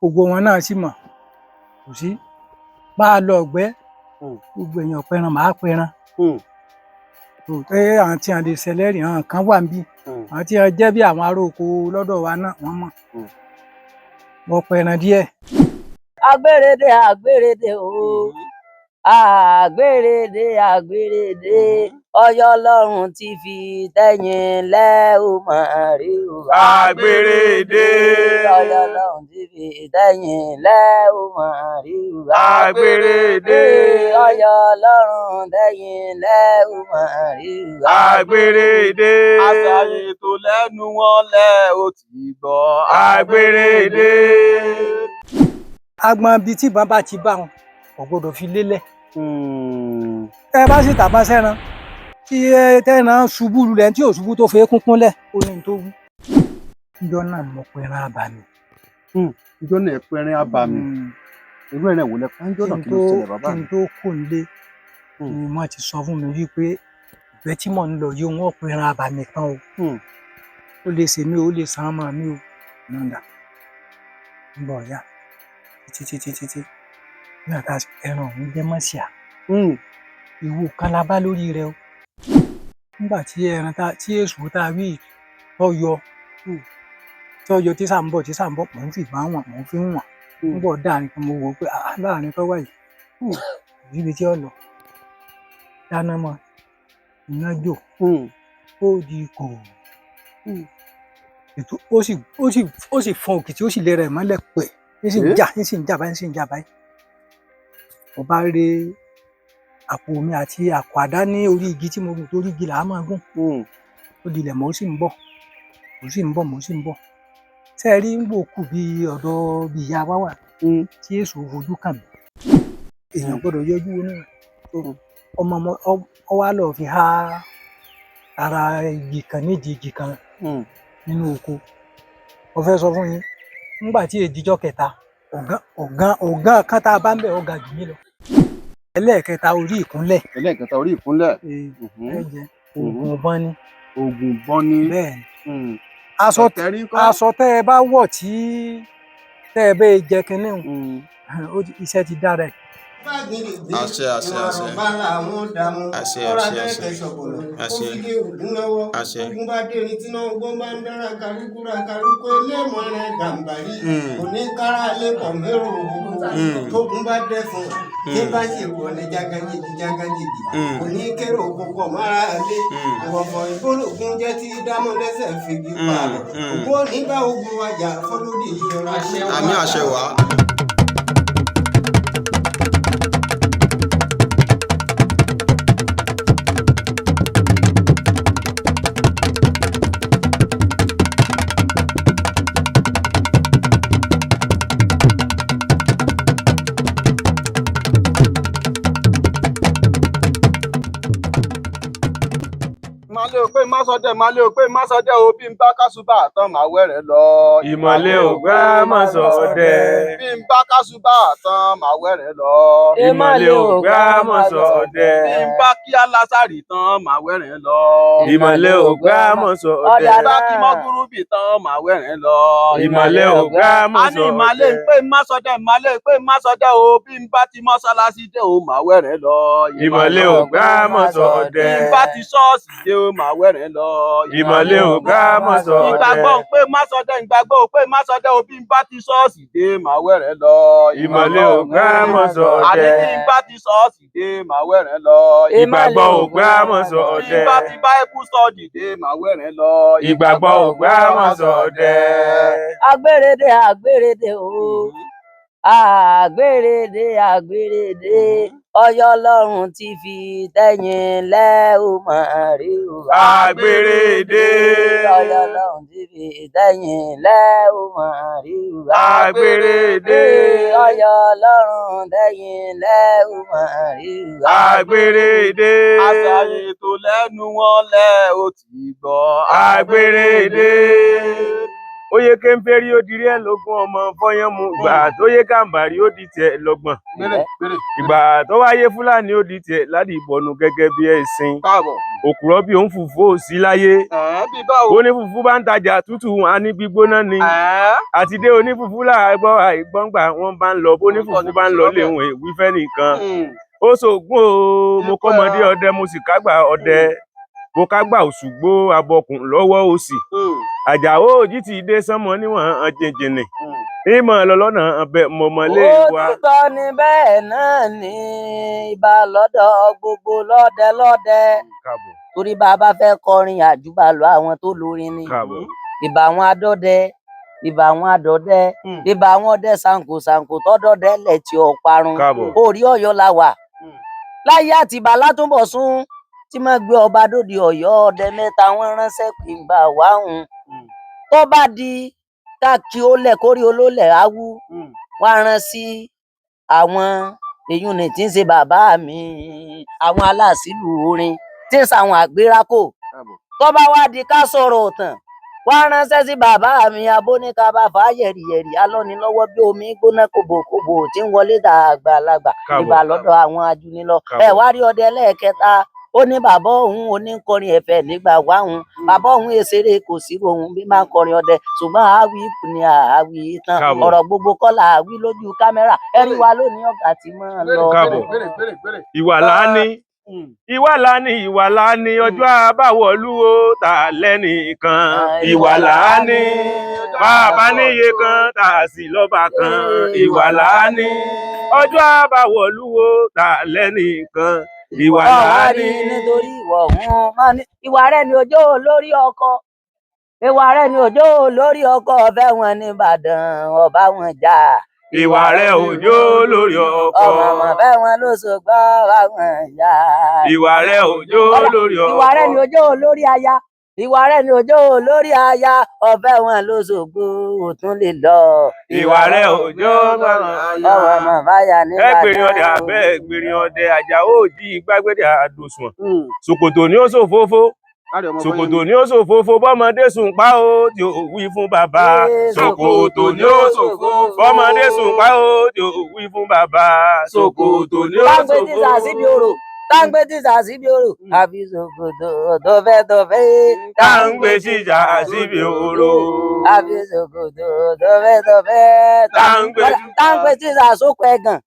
Gbogbo wọn náà sì mọ̀, kò sí bá a lọ ọ̀gbẹ́, gbogbo èèyàn pẹran, màá pẹran. Pé àwọn tí wọn lè ṣẹlẹ́rìí, àwọn kan wà níbí, àwọn tí wọn jẹ́ bí àwọn ará oko lọ́dọ̀ wa náà, wọ́n mọ̀. Wọ́n pẹran díẹ̀. Agbèrèdè, àgbèrèdè o, àgbèrèdè, àgbèrèdè, Ọ̀yọ́ Ọlọ́run ti fi tẹ̀yìn lẹ́ ò mọ̀ rí o. Àgbèrèdè. Ọ̀yọ́ Ọlọ́run ti fi tẹ̀yìn lẹ́ ò mọ̀ rí o. Àgbèrèdè. Ọ̀yọ́ Ọlọ́run tẹ̀yìn lẹ́ ò mọ̀ rí o. Àgbèrèdè. Àṣàyè tó lẹ́nu wọn lẹ́ ò tí gbọ́. Àgbèrèdè. Agbọn bíi tí ìbọn bá ti bá wọn, kò gbọdọ̀ fi lélẹ̀. Ẹ bá sì tàbá sẹ́ran tí ẹ tẹ́ran ṣubú lulẹ̀, tí ò ṣubú tó fẹ́ kúnkúnlẹ̀, ó ní tó wú. Níjọ́ náà mo pẹran abàmì. Ìjọ náà ẹ pẹrin abàmì? Irú ẹran wo lẹ pa ń jọ́nà? Kí n Kí ló tó ṣẹlẹ̀, bàbá kí n mi? tó kò nílé ni wọ́n ti sọ fún mi wípé ìgbẹ́ tí mò ń lọ yìí, wọ́n pẹran abàmì kan o. Ó lè ṣe mí o, ó lè san ọmọ mi o. Náà dà ń bọ̀ ya títí títí títí nígbà tá a ẹran ọ̀hún jẹ́ mọ́ṣíà. Ìwo kan la bá lórí rẹ o. Nígbà tí ẹran tá tí èṣù tá a wí tó yọ, tó yọ, tí sà ń bọ̀, tí sà ń bọ̀, mò ń fi ìbọn wọ̀n, mò ń fi ń wọ̀n. Ń bọ̀ dáàrin kan, mo wò ó pé àá láàrin tó wà yìí, níbi tí ó lọ dáná mọ́ iná jò, ó di kò ètò, ó sì fọn òkìtì, ó sì lé rẹ̀ mọ́lẹ̀ pẹ̀, ní sì ń jà, ní sì ń jà báyìí, ní sì ń jà báyìí. Mo bá rí àpò mi àti àpò àdá ní orí igi tí mo gùn, torí igi là á máa gùn. Ó dilẹ̀, mọ́ ó sì ń bọ̀, mo sì ń bọ̀, mo sì ń bọ̀. Ṣé ẹ rí, ń gbò kù bí ọ̀dọ̀ bí ìyá wa wà tí èso fojú kàn mí, èèyàn gbọ́dọ̀ yọjú wọnú rẹ̀. Ọmọ ọmọ ọ wá lọ fi há ara igi kan nídìí igi kan nínú oko. Mo fẹ́ sọ fún yín, nígbà tí èdìjọ́ kẹta, ọ̀gán ọ̀gán ọ̀gán kan tá a bá ń bẹ̀, ọ̀gá jù mí lọ. Ẹlẹ́ẹ̀kẹta, orí ìkúnlẹ̀. Ẹlẹ́ẹ̀kẹta, orí ìkúnlẹ̀. Ẹ jẹ oògùn ọ̀bọ̀n ni. Oògùn bọ́n ni. Bẹ́ẹ̀ ni. Aṣọ Ẹ̀kẹrin ńkọ́? Aṣọ tẹ́ ẹ bá wọ̀ tí tẹ́ ẹ bẹ́ẹ̀ jẹ kinní hùn, iṣẹ́ ti dára ẹ̀. Àṣẹ, àṣẹ, àṣẹ. Àṣẹ, àṣẹ, àṣẹ. Àṣẹ. Àṣẹ. Ogun bá dé ní tíná ogun bá ń dára kálukúra kálukú eléèmọ̀ rẹ̀ gàǹbàrí kò ní kára lẹ́kọ̀ọ́ mẹ́rò ogun. Tógun bá dẹ́fun tí bá ṣe wọ̀ ní jágajìgì jágajìgì kò ní kérò kókò mára lé. Ìwọ̀fọ̀ ìgbólógún jẹ́ tí dámọ̀ lẹ́sẹ̀ fìgì pààrọ̀. Ogun ò ní bá ogun wájà fọlódì ìjọra. Àmì àṣẹ wá. Ìmàlẹ́ ò pé má sọdẹ, ìmàlẹ́ ò pé má sọdẹ o, bí n bá kásùbà tán, màá wẹ̀rẹ̀ lọ. Ìmọ̀lẹ̀ ògbà má sọdẹ. Bí n bá kásùbà tán, màá wẹ̀rẹ̀ lọ. Ìmọ̀lẹ̀ ògbà má sọdẹ. Bí n bá kí alásàrì tán, màá wẹ̀rẹ̀ lọ. Ìmọ̀lẹ̀ ògbà má sọdẹ. Bí n bá kí mọ́gúrúbì tán, màá wẹ̀rẹ̀ lọ. Ìmọ̀lẹ̀ ògbà má A ní ìmàlẹ́ sọdẹ. pé má sọdẹ, ìmàlẹ́ pé má sọdẹ o, bí n bá ti mọ́sálásí dé o, màá wẹ̀rẹ̀ lọ. Ìmọ̀lẹ̀ ògbà má sọdẹ. Bí n bá ti ṣọ́ọ̀ṣì dé o, màá wẹ̀rẹ̀ lọ. Ìmọ̀lẹ̀ ògbà má sọdẹ. Ìgbàgbọ́ ń pé má sọdẹ, ìgbàgbọ́ ń pé má sọdẹ o, bí n bá ti ṣọ́ọ̀ṣì dé, màá wẹ̀rẹ̀ lọ. Ìmọ̀lẹ̀ ògbà má Àní sọdẹ. bí n bá ti ṣọ́ọ̀ṣì dé, màá wẹ̀rẹ̀ lọ. Ìgbàgbọ́ ògbà má Bí sọdẹ. n bá ti báíbù sọ́ọ̀dì dé, màá wẹ̀rẹ̀ lọ. Ìgbàgbọ́ ògbà má sọdẹ. Agbèrèdè, àgbèrèdè o, àgbèrèdè, àgbèrèdè, Ọ̀yọ́ Ọlọ́run ti fi tẹ̀yìn lẹ́ ò mọ̀ rí o. Àgbèrèdè. Ọ̀yọ́ Ọlọ́run ti fi tẹ̀yìn lẹ́ ò mọ̀ rí o. Àgbèrèdè. Ọ̀yọ́ Ọlọ́run tẹ̀yìn lẹ́ ò mọ̀ rí o. Àgbèrèdè. Àṣàyè tó lẹ́nu wọn lẹ́ ò tí gbọ́. Àgbèrèdè. Ó yẹ kéńférí ó dirí ẹ lógún ọmọ fọyán mu, ìgbà tó yẹ gàǹbàrí ó di tiẹ̀ lọ́gbọ̀n, Gbére gbére. Ìgbà tó wáyé fúlàní ó di tiẹ̀ láti ìbọnú gẹ́gẹ́ bí ẹ̀sìn. Káàbọ̀. Òkúrọ́ bí òun fùfú ò sí láyé. Ẹ̀ẹ́n, bí báwo? Onífùfú bá ń tajà tútù, wọn á ní gbígbóná ni. Àti dé onífùfú làgbọ́ àìgbọ́ngbà wọn bá ń lọ, bónífùfú bá ń lọ léwọn ìwífẹ́ nìkan. Ó ṣògùn o, mo kọ́mọdé ọdẹ, mo sì kágbà ọdẹ, mo kágbà òṣùgbó abọkùn lọ́wọ́ òsì. Àjàó òjì ti dé sánmọ níwọ̀n jìnjìnì ìmọ̀ lọ́lọ́nà ọbẹ̀ mọ̀mọ́lé wa. Òtítọ́ ni, bẹ́ẹ̀ náà ni ibà lọ́dọ̀ gbogbo lọ́dẹ lọ́dẹ. Káàbọ̀. Torí bá a bá fẹ́ kọrin àjùbà lọ àwọn tó lórin ni. Káàbọ̀. Ìbà àwọn adọ́dẹ, ìbà àwọn adọ́dẹ, ìbà àwọn ọdẹ sanko sanko tọ́dọ́dẹ lẹ̀ tí ò parun. Káàbọ̀. Orí Ọ̀yọ́ la wà láyé àtìbà látúbọ̀sún tí mo gbé ọba dòde Ọ̀yọ́, ọdẹ mẹ́ta wọn ránṣẹ́ pé ń bá wa hùn tó bá di káàkiri ó lẹ̀ kórí olólẹ̀ áwú wọn rán sí àwọn èyún ní tí ń ṣe bàbá mi, àwọn aláàsílù orin tí ń ṣàwọn àgbérákò. Tó bá wá di ká sọ̀rọ̀ ọ̀tàn, wá ránṣẹ́ sí bàbá mi abóníkàbá fà yẹ̀rìyẹ̀rì alọ́nilọ́wọ́ bí omi gbóná kòbòkòbò tí ń wọlé dà àgbàlagbà. Káàbọ̀. Ìbà lọ́dọ̀ àwọn ajúnilọ. Ẹ Káàbọ̀. wá rí ọdẹ lẹ́ẹ̀kẹta, ó ní bàbá òun oníkọrin ẹ̀fẹ̀ nígbà wáhùn, bàbá òun èsèré kò sí òun bí máa ń kọrin ọdẹ, ṣùgbọ́n àwí ni àwí tán. Káàbọ̀. Ọ̀rọ̀ gbogbo kọ́ là àwí lójú kámẹ́rà ẹ̀rí wa lónìí ọ̀gá tí mọ́ ọ lọ. Káàbọ̀. Gbére gbére gbére. Ìwà láání, ìwà láání, ìwà láání, ọjọ́ àbáwọ̀lú ó tà lẹ́nìkan. Ìwà láání, bàbá níye kan tà sí lọ́ba kan. Ìwà láání, ọjọ́ àbáwọ̀lú ó tà lẹ́nìkan. Ìwà Ọ̀wá láání. rí nítorí ìwọ òun máa ní ìwà rẹ ni òjò lórí ọkọ, ìwà rẹ ni òjò lórí ọkọ ọfẹ wọn nìbàdàn ọba wọn jà. Ìwà rẹ òjò lórí ọkọ. Ọmọ ọmọ fẹ wọn lóṣogbo ọba wọn jà. Ìwà rẹ òjò lórí ọkọ. Ìwà rẹ ni òjò lórí aya, ìwà rẹ ni òjò lórí aya ọfẹ wọn lóṣogbo òtún lè lọ. Ìwà rẹ òjò lórí ọmọ ọmọ fàyà ẹ gbèrè ọdẹ nìbàdàn. abẹ gbèrè ọdẹ. Àjàó òjì gbàgbẹdẹ àdòsùn, ṣòkòtò ni ó ṣòfófó, ṣòkòtò ni ó ṣòfófó, bọ́mọdé sùn pa ó tí ó wí fún bàbá. Ṣòkòtò ni ó ṣòfófó, bọ́mọdé sùn pa ó tí ó wí fún bàbá. Ṣòkòtò ni ó Táǹgbé tí ṣòfófó. sàṣíbi orò, táǹgbé tí sàṣíbi orò, àfi ṣòkòtò tó fẹ́ tó fẹ́. Táǹgbé síjà síbi òru. Àfi ṣòkòtò tó fẹ́ tó fẹ́. Táǹgbé Táǹgbé tí sàṣókò ẹ̀gàn,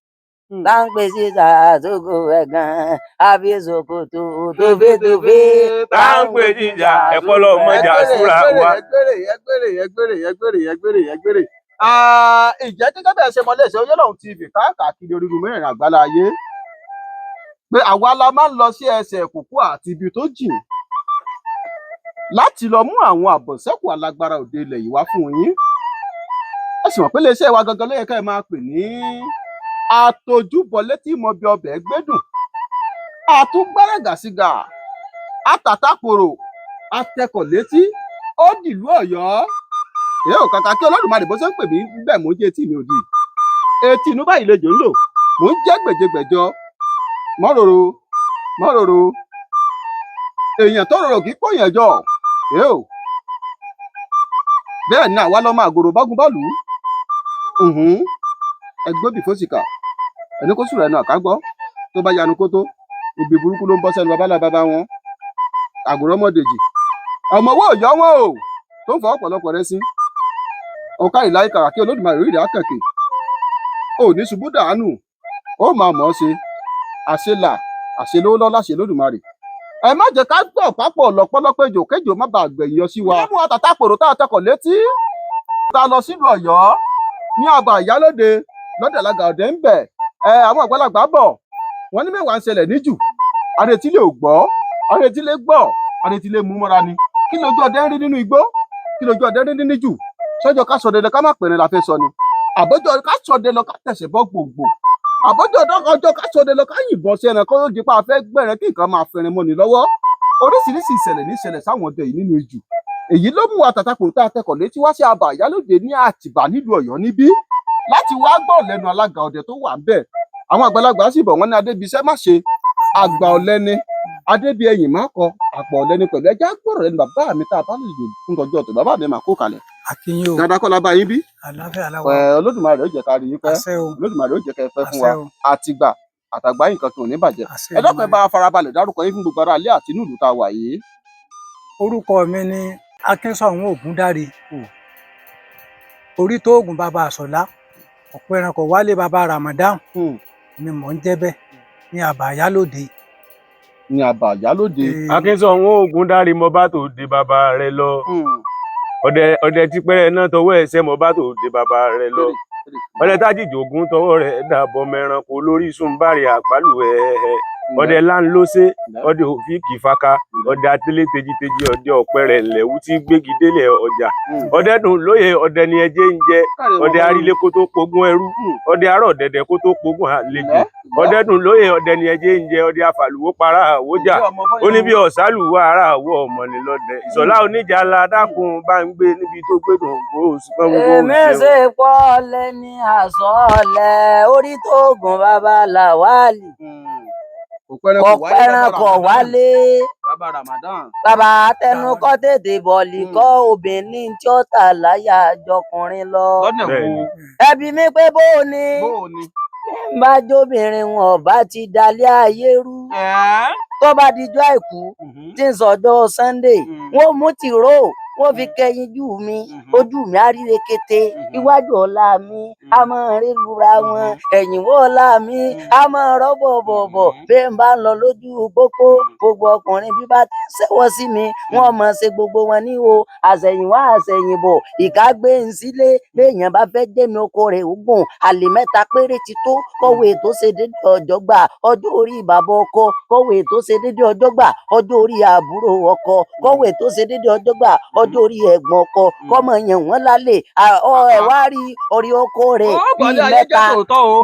táǹgbé tí sàṣókò ẹ̀gàn, àfi ṣòkòtò tó fẹ́ tó fẹ́. Táǹgbé jíjà ẹ̀kọ́ lọ́mọdé àsúra wa. Ẹgbèrè ẹgbèrè ẹgbèrè ẹgbèrè ẹgbèrè ẹgbèrè. Ìjẹ́ gẹ́gẹ́ bẹ́ẹ̀ ṣe mọ iléeṣẹ́ Oyèlọ́hun TV káàkiri orígun mẹ́rin àgbálá ayé pé àwa la máa ń lọ sí ẹsẹ̀ kòkó àti ibi tó jìn láti lọ mú àwọn àbọ̀sẹ́kù alágbára òde ilẹ̀ yìí wá fún yín. Ẹ sì mọ̀ pé iléeṣẹ́ wa gangan ló yẹ ká ẹ máa pè ní àtòjúbọlé tí mo bí ọbẹ̀ gbẹ́dùn, àtúngbẹ́rẹ̀gàsígà, àtàtàkòrò, atẹkọ̀létí, ó dìlú Ọ̀yọ́. Èyí ò kàkà kí Olódùmarè bó ṣe ń pè mí bẹ́ẹ̀ mò ń jẹ́ etí mi ò di etí inú báyìí lejò ń lò, mò ń jẹ́ gbèjègbèjọ mọ́ròrò mọ́ròrò, èèyàn tó rorò kì í kóyàn jọ. Èyí ò bẹ́ẹ̀ ni àwa lọ́mọ àgòrò bágun bọ́ọ̀lù ẹgbẹ́ bìfọ́sìkà ẹni kó sùrọ̀ ẹnu àkágbọ́ tó bá yanu kótó ibi burúkú ló ń bọ́ sẹ́nu babalá bàbá wọn àgòrò ọmọdèjì ọmọ owó òyọ́ wọn o tó ń fọ ọ̀pọ̀lọpọ̀ rẹ sí ọ̀ká ìláyé kàrà kí Olódùmarè rí ìdá kànkè ò ní ṣubú dànù, ó máa mọ̀ ọ́ ṣe àṣelà àṣelówó lọ́lá ṣe Olódùmarè. Ẹ má jẹ́ ká gbọ́ pápọ̀ lọ́pọ́lọpọ̀ ejò kéjò má bàa gbẹ̀yìn yọ sí wa. Nínú àtàtàpòrò tá a tọkọ̀ létí tá a lọ sílùú Ọ̀yọ́ ní àbá ìyálóde lọ́dẹ̀lága ọ̀dẹ́ ń bẹ̀ ẹ àwọn àgbàlagbà bọ̀ wọ́n ní mẹ́wàá ń ṣẹlẹ̀ níjù àrètílé ò gbọ́, àrètílé gbọ́, àrètílé mú mọ́ra ni. Kí lójú ọdẹ ń rí nínú igbó? Kí lójú ọdẹ ń rí nínú jù? Sọ́jọ́ ká sọdẹ lọ ká má pèrè la fẹ́ sọ ni, àbọ́jọ́ ká sọdẹ lọ ká tẹ̀sẹ̀ bọ́ gbòǹgbò, àbọ́jọ́ ọjọ́ ká sọdẹ lọ ká yìnbọn sí ẹran kó ló di pa afẹ́ gbẹ̀rẹ̀ kí nǹkan máa fẹrin mọ́ni lọ́wọ́. Oríṣiríṣi ìṣẹ̀lẹ̀ ní ìṣẹ̀lẹ̀ sáwọn ọdẹ yìí nínú ijù. Èyí ló mú àtàtàkùn tá a tẹkọ̀ létí wá sí àbá ìyálòde ní Àtìbà nílùú Ọ̀yọ́ níbí láti wá gbọ́ lẹ́nu alága ọdẹ tó wà ńbẹ̀. Àwọn àgbàlagbà sì bọ̀ wọ́n ní adébíṣẹ́ má ṣe àgbà ọ̀lẹ ni, adébíyẹyìn má kọ àgbà ọ̀lẹ ni pẹ̀lú. Ẹjẹ́ àgbọ̀rọ̀ lẹ́nu bàbá mi tá a bá lè lò fún ọjọ́ tó bàbá mi máa kó kalẹ̀. Akínyìn o. Dáadáa kọ́ la bá yín bí. Àlàáfíà la wà. Ẹ, Olódùmarè ó jẹ́ ká rí yín pẹ́. Àṣẹ o. Olódùmarè ó jẹ́ ká ẹ pẹ́ fún wa. Àṣẹ o. Àtìgbà àtàgbà nǹkan kan ò ní bàjẹ́. Àṣẹ. Ẹ dákun, ẹ Èdùmàrè. bá wa farabalẹ̀ dárúkọ yín fún gbogbo ará ilé àti inú ìlú tá a wà yìí. Orúkọ mi ni Akínsọ̀hún Ògúndáre, orí tóògùn bàbá Àsọ̀lá, ọ̀pọ̀ ẹranko wálé bàbá Ramadan ni mò ń jẹ́ bẹ́ẹ̀ ní àbáyálòde. Ní àbà ìyálóde. Akínsọ̀hún Ògúndáre, mo bá tó de bàbá rẹ lọ. Ọdẹ ọdẹ tí pẹrẹ náà tọwọ́ ẹsẹ̀, mo bá tó de bàbá rẹ lọ. Ọdẹ tájìjì ògún tọwọ́ rẹ̀ dàbọ̀ mẹranko lórí sunbari àgbálù ẹ̀ẹ́. Ọdẹ láńlóṣe, ọdẹ òfin kìfaka, ọdẹ atẹlẹ tejiteji, ọdẹ ọpẹ rẹ lẹwú tí gbégi délẹ̀ ọjà. Ọdẹ dùn lóye, ọdẹ ni ẹjẹ ń jẹ. Ọdẹ arílé kó tó pogún ẹrú, ọdẹ arọ dẹdẹ kó tó pogún àlejò. Ọdẹ dùn lóye, ọdẹ ni ẹjẹ ń jẹ. Ọdẹ afàlùwò para àwòjà, ó ní bí ọ̀sálùwà ara àwọ̀ ọmọnìlọ́dẹ. Ìṣọ̀lá oníjàlá, dákun bá ń gbé níbi tó gbẹdùn kó o sì pọ́n gbogbo Èmi òṣèlú. ṣe pọ̀ lẹ́ni àsọ̀lẹ̀ orí tó gùn bàbá Làwálì. Kọ̀pẹ́ràn kọ̀ wálé. Bàbá Ramadan. Bàbá tẹnukọ́ tètè bọ̀lì kọ́, obìnrin tí ó tà láyà jọkùnrin lọ. Lọ́nà wo? Bẹ́ẹ̀ni. Ẹbí mi pé bó o ní Bó o ni? bí n bá jóbìnrin wọn ọba ti dalẹ̀ ayé rú. Tó bá dijọ́ àìkú tí ń sọjọ́ Sunday, wọn mú tìró, wọn fi kẹyìn jù mí, ojú mi á ríre kété, iwájú ọ̀la mi a máa rí lura wọn, ẹ̀yìnwó ọ̀la mi a máa rọ́bọ̀ bọ̀bọ̀. Bí n bá ń lọ lójú pópó, gbogbo ọkùnrin bí bá ti ń ṣẹ́wọ́ sí mi, wọ́n mọ̀ ṣe gbogbo wọn ní o àṣẹ̀yìnwá àṣẹ̀yìnbọ̀. Ìka gbé ń sílé béèyàn bá fẹ́ jẹ́mi oko rẹ̀ ogun àlè mẹ́ta péré ti tó. Kọ́wé tó ṣe déédéé ọjọ́ gbà ọjọ́ orí bàbá ọkọ, kọ́wé tó ṣe déédéé ọjọ́ gbà ọjọ́ orí àbúrò ọkọ, kọ́wé tó ṣe déédéé ọjọ́ gbà ọjọ́ orí ẹ̀gbọ́n ọkọ, kọ́mọ yẹn wọ́n lálẹ́ ẹ wá rí orí ọkọ rẹ̀ Ó bíi bọ̀dé ayé jẹ́ mẹ́ta. tòótọ́ o.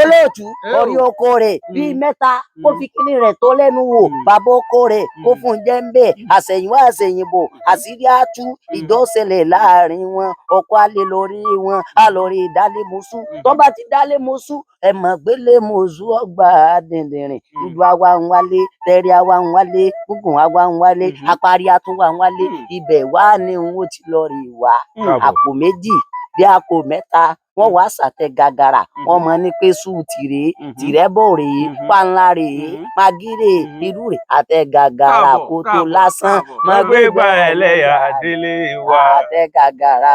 Olóòtú, Eh o. orí ọkọ rẹ̀ bíi mẹ́ta, kó fi kíní rẹ̀ tó lẹ́nu wò, bàbá ọkọ rẹ̀ kó fún un jẹ ń bẹ. Àṣẹ̀yìnwá àṣẹ̀yìnbọ̀, àṣírí á tú, ìjọ ṣẹlẹ̀ láàrin wọn, ọkọ á lè lórí wọn, á lọ rí ìdálémosú. Tó bá ti dálémosú, ẹ mọ̀ gbélé mosú ọgbà dìndìnrìn dúdú àwa ń wálé, tẹ̀rí àwa ń wálé, gúngùn àwa ń wálé, apárí àtúnwà ń wálé. Ibẹ̀ wá ní n ó ti lọ rí wá Káàbọ̀. àpò méjì bí àpò mẹ́ta, wọ́n wá sàtẹ gàgàrà, wọ́n mọ ní pé súùtì rèé, tìrẹ́bọ̀ rèé, panla rèé, magí rèé, irú rèé, àtẹ gàgàrà Káàbọ̀, kótó káàbọ̀, lásán. káàbọ̀. Má Má gbé gbà ẹlẹ́yà délé wa. Àtẹ gàgàrà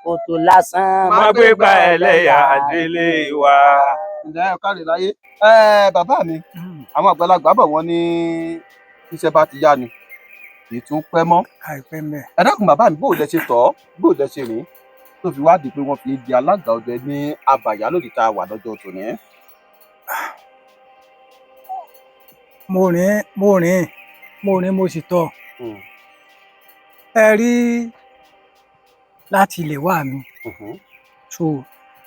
kótó lásán. Má gbé gbà ẹlẹ́yà délé wa. Ǹjẹ́ ẹ káre láyé. Ẹ bàbá mi, àwọn àgbàlagbà bọ̀ wọ́n ní iṣẹ́ bá ti yá ni kì í tún pẹ́ mọ́. Àìpẹ́ mẹ́. Ẹ dákun bàbá mi, bóò lẹ ṣe tọ́, bóò lẹ ṣe rìn tó fi wá di pé wọ́n fi di alága ọdẹ ní abàyá lóde tá a wà lọ́jọ́ tòní? Mo rìn, mo rìn, mo rìn, mo sì tọ̀. Ẹ rí, láti ilé wá mi, so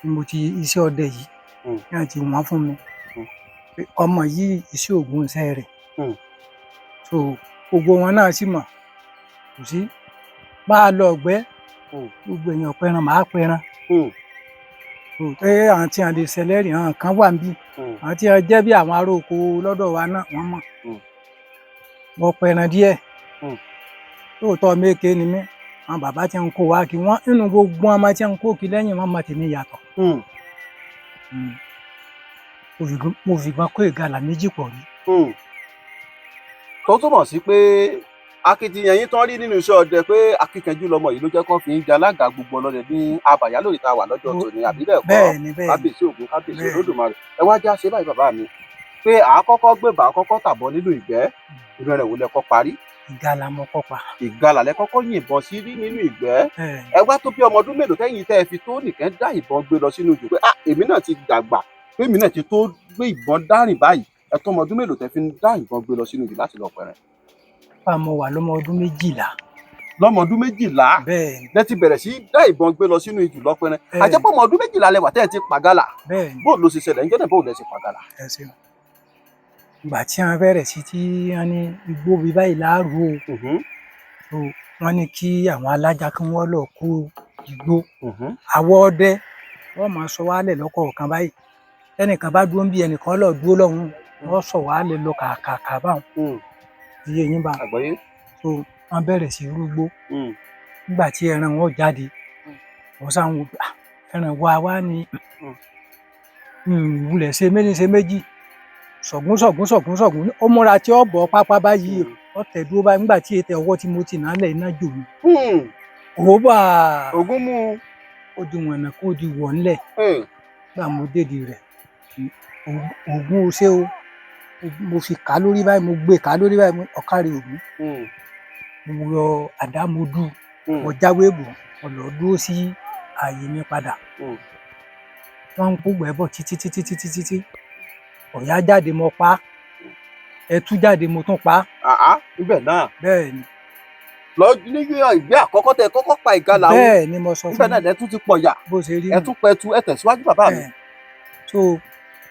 ni mo ti iṣẹ́ ọdẹ yìí ní àti wọ́n fún mi pé ọmọ yìí iṣẹ́ ògùn iṣẹ́ rẹ̀. So gbogbo wọn náà sì mọ̀, kò sí bá a lọ ọ̀gbẹ́, gbogbo èèyàn pẹran, màá pẹran. So pé àwọn tí a lè ṣẹlẹ́rìí, àwọn kan wà níbí, àwọn tí a jẹ́ bí àwọn ará oko lọ́dọ̀ wa náà wọ́n mọ̀. Mo pẹran díẹ̀. Lóòótọ́ méke ni mí, àwọn bàbá tí ń kó wa kí wọ́n nínú gbogbo ọmọ tí ń kó kí lẹ́yìn wọn mọ tèmi yàtọ̀. Mo fìgbọ́n kó ìgalà méjì pọ̀ rí. Tó túmọ̀ sí pé akitiyan yín tán rí nínú iṣẹ́ ọdẹ pé akíkanjú lọmọ yìí ló jẹ́ kán fi ń di alága gbogbo ọlọ́dẹ ní abàyá lóde tá a wà lọ́jọ́ tòní, àbí bẹ́ẹ̀ kọ́? Bẹ́ẹ̀ ni, bẹ́ẹ̀ ni. Kábíyèsí Ògún, kábíyèsí Bẹ́ẹ̀ ni. Olódùmarè. Ẹ wá já ṣe báyìí bàbá mi, pé àákọ́kọ́ gbébà àkọ́kọ́ tàbọ̀ nínú ìgbẹ́, inú rẹ̀ wò lẹ kọ́ parí? Ìgalà mo kọ́ pa. Ìgalà lẹ kọ́kọ́ yìnbọn sí rí nínú ìgbẹ́? Bẹ́ẹ̀ ni. Ẹ wá tó bí ọmọ ọdún mélòó tẹ́yìn tẹ́ ẹ fi tó nìkan dá ìbọn gbé lọ sínú jù pé ah, èmi náà ti dàgbà, pé èmi náà ti tó gbé ìbọn dárìn báyìí? Ẹ tó ọmọ ọdún mélòó tẹ́ fi ń dá ìbọn gbé lọ sínú jù láti lọ pẹ̀rẹ̀? Bá mo wà lọ́mọ ọdún 12. Lọ́mọ ọdún 12? Bẹ́ẹ̀ ni. Lẹ ti bẹ̀rẹ̀ sí dá ìbọn gbé lọ sínú ìjù lọ́pẹ̀rẹ̀? Bẹ́ẹ̀ ni. Àjẹpọ̀ ọmọ ọdún 12 lẹ wà tẹ́ ẹ ti pàgálà? Bẹ́ẹ̀ ni. Bóò ló ṣe ṣẹlẹ̀ ńjọ́ náà, bóò lẹ ṣe pàgálà? Ẹ ṣeun. Ìgbà tí wọ́n bẹ̀rẹ̀ sí tí wọ́n ní igbó bíi báyìí láàrú o, so wọ́n ní kí àwọn alájà kí wọ́n lọ kó igbó. Àwọ̀ ọdẹ wọ́n máa sọ wálẹ̀ lọ́kọ̀ọ̀kan báyìí, ẹnìkan bá dúró ń bí, ẹnìkan lọ dúró lọ́hùn, wọ́n sọ wálẹ̀ lọ kàkàkà báwọn, iye yín bá. Àgbọ́yé. So wọ́n bẹ̀rẹ̀ sí rúgbó. Nígbà tí ẹran wọn jáde, wọ́n sá ń wo pé, "Ah, ẹran wa wá ní wulẹ̀ ṣe méjì ṣe méjì, sọ̀gún sọ̀gún sọ̀gún sọ̀gún." Ó múra tí ó bọ̀ pápá báyìí, ó tẹ̀ dúró báyìí. Nígbà tí ètè ọwọ́ tí mo ti nà á lẹ̀, iná jò mí. Ó bà Ògún mú un. Ó di wọ̀nà kó di wọ̀ ńlẹ̀. Nígbà mo dédìí rẹ̀, Ògún o ṣé o. Mo fi kà á lórí báyìí, mo gbé kà á lórí báyìí, ọ̀kárì Ògún. Mo yọ àdá, mo dú, mo jáwé bò, mo lọ dúró sí ààyè mi padà. Wọ́n ń kó gbẹ́ bọ̀ títí títí títí títí, Ọ̀yá jáde, mo pa á. Ẹtú jáde, mo tún pa á. Àá, níbẹ̀ náà? Bẹ́ẹ̀ ni. Lọ ní ìgbé àkọ́kọ́ tẹ kọ́kọ́ pa ìgalà o? Bẹ́ẹ̀ ni mo sọ Níbẹ̀ fún náà lẹ tún ti pọ̀yà? Bó ṣe rí Ẹ nù. tún pẹtu. Ẹ tẹ̀síwájú, bàbá mi. Bẹ́ẹ̀. So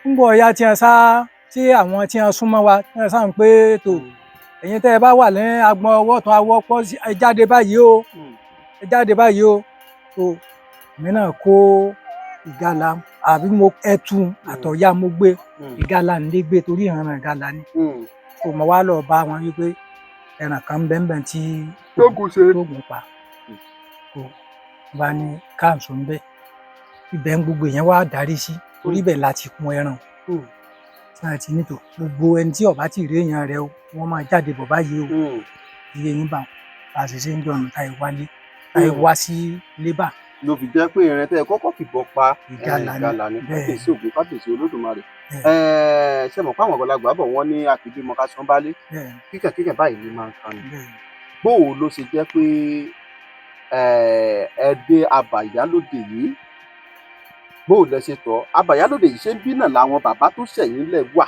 ń bọ̀ ọ̀yá tí wọ́n sá, tí àwọn tí wọ́n súnmọ́ wa tí wọ́n sá ń pé tó, ẹ̀yin tẹ́ ẹ bá wà ní agbọn ọwọ́ tún awọ́ pọ́ sí, ẹ jáde báyìí o, ẹ jáde báyìí o. So èmi náà kó ìgalà àbí mo ẹtu àtọ̀yá, mo gbé ìgalà nílé gbé torí ìran ìgalà ni. So mo wá lọ bá wọn wípé ẹran kan bẹ́ẹ̀ tí Tógun ṣe. Tógun pa. So bá ní káàsó ń bẹ ibẹ̀ ń gbogbo èèyàn wá darí sí, torí ibẹ̀ láti kun ẹran tí a ti nítò. Gbogbo ẹni tí ó bá ti rí èèyàn rẹ o, wọ́n máa jáde bọ̀ báyìí o. Iye yín bá wọn bá a ṣe ṣe ń jọ̀nù táyé wálé, táyé wá sí lébà. Ló fi jẹ́ pé ìrìn tẹ́ ẹ kọ́kọ́ fìbọn pa Ìgalà ni. Ìgalà ni. Bẹ́ẹ̀. Kábíyèsí Ògún, kábíyèsí Olódùmarè. Bẹ́ẹ̀. Ṣe mọ̀ pé àwọn àgbàlagbà bọ̀, wọ́n ní àkìbímọ ká sán bálé, Bẹ́ẹ̀. kíkẹ̀ kíkẹ̀ báyìí ni máa ń kan ni. Bẹ́ẹ̀. Bóò ló ṣe jẹ́ pé ẹ dé abàyálòde yìí? Bóò lẹ ṣe tọ́ abàyálòde yìí? Ṣé bí náà làwọn bàbá tó ṣẹ̀yìn lẹ̀ wà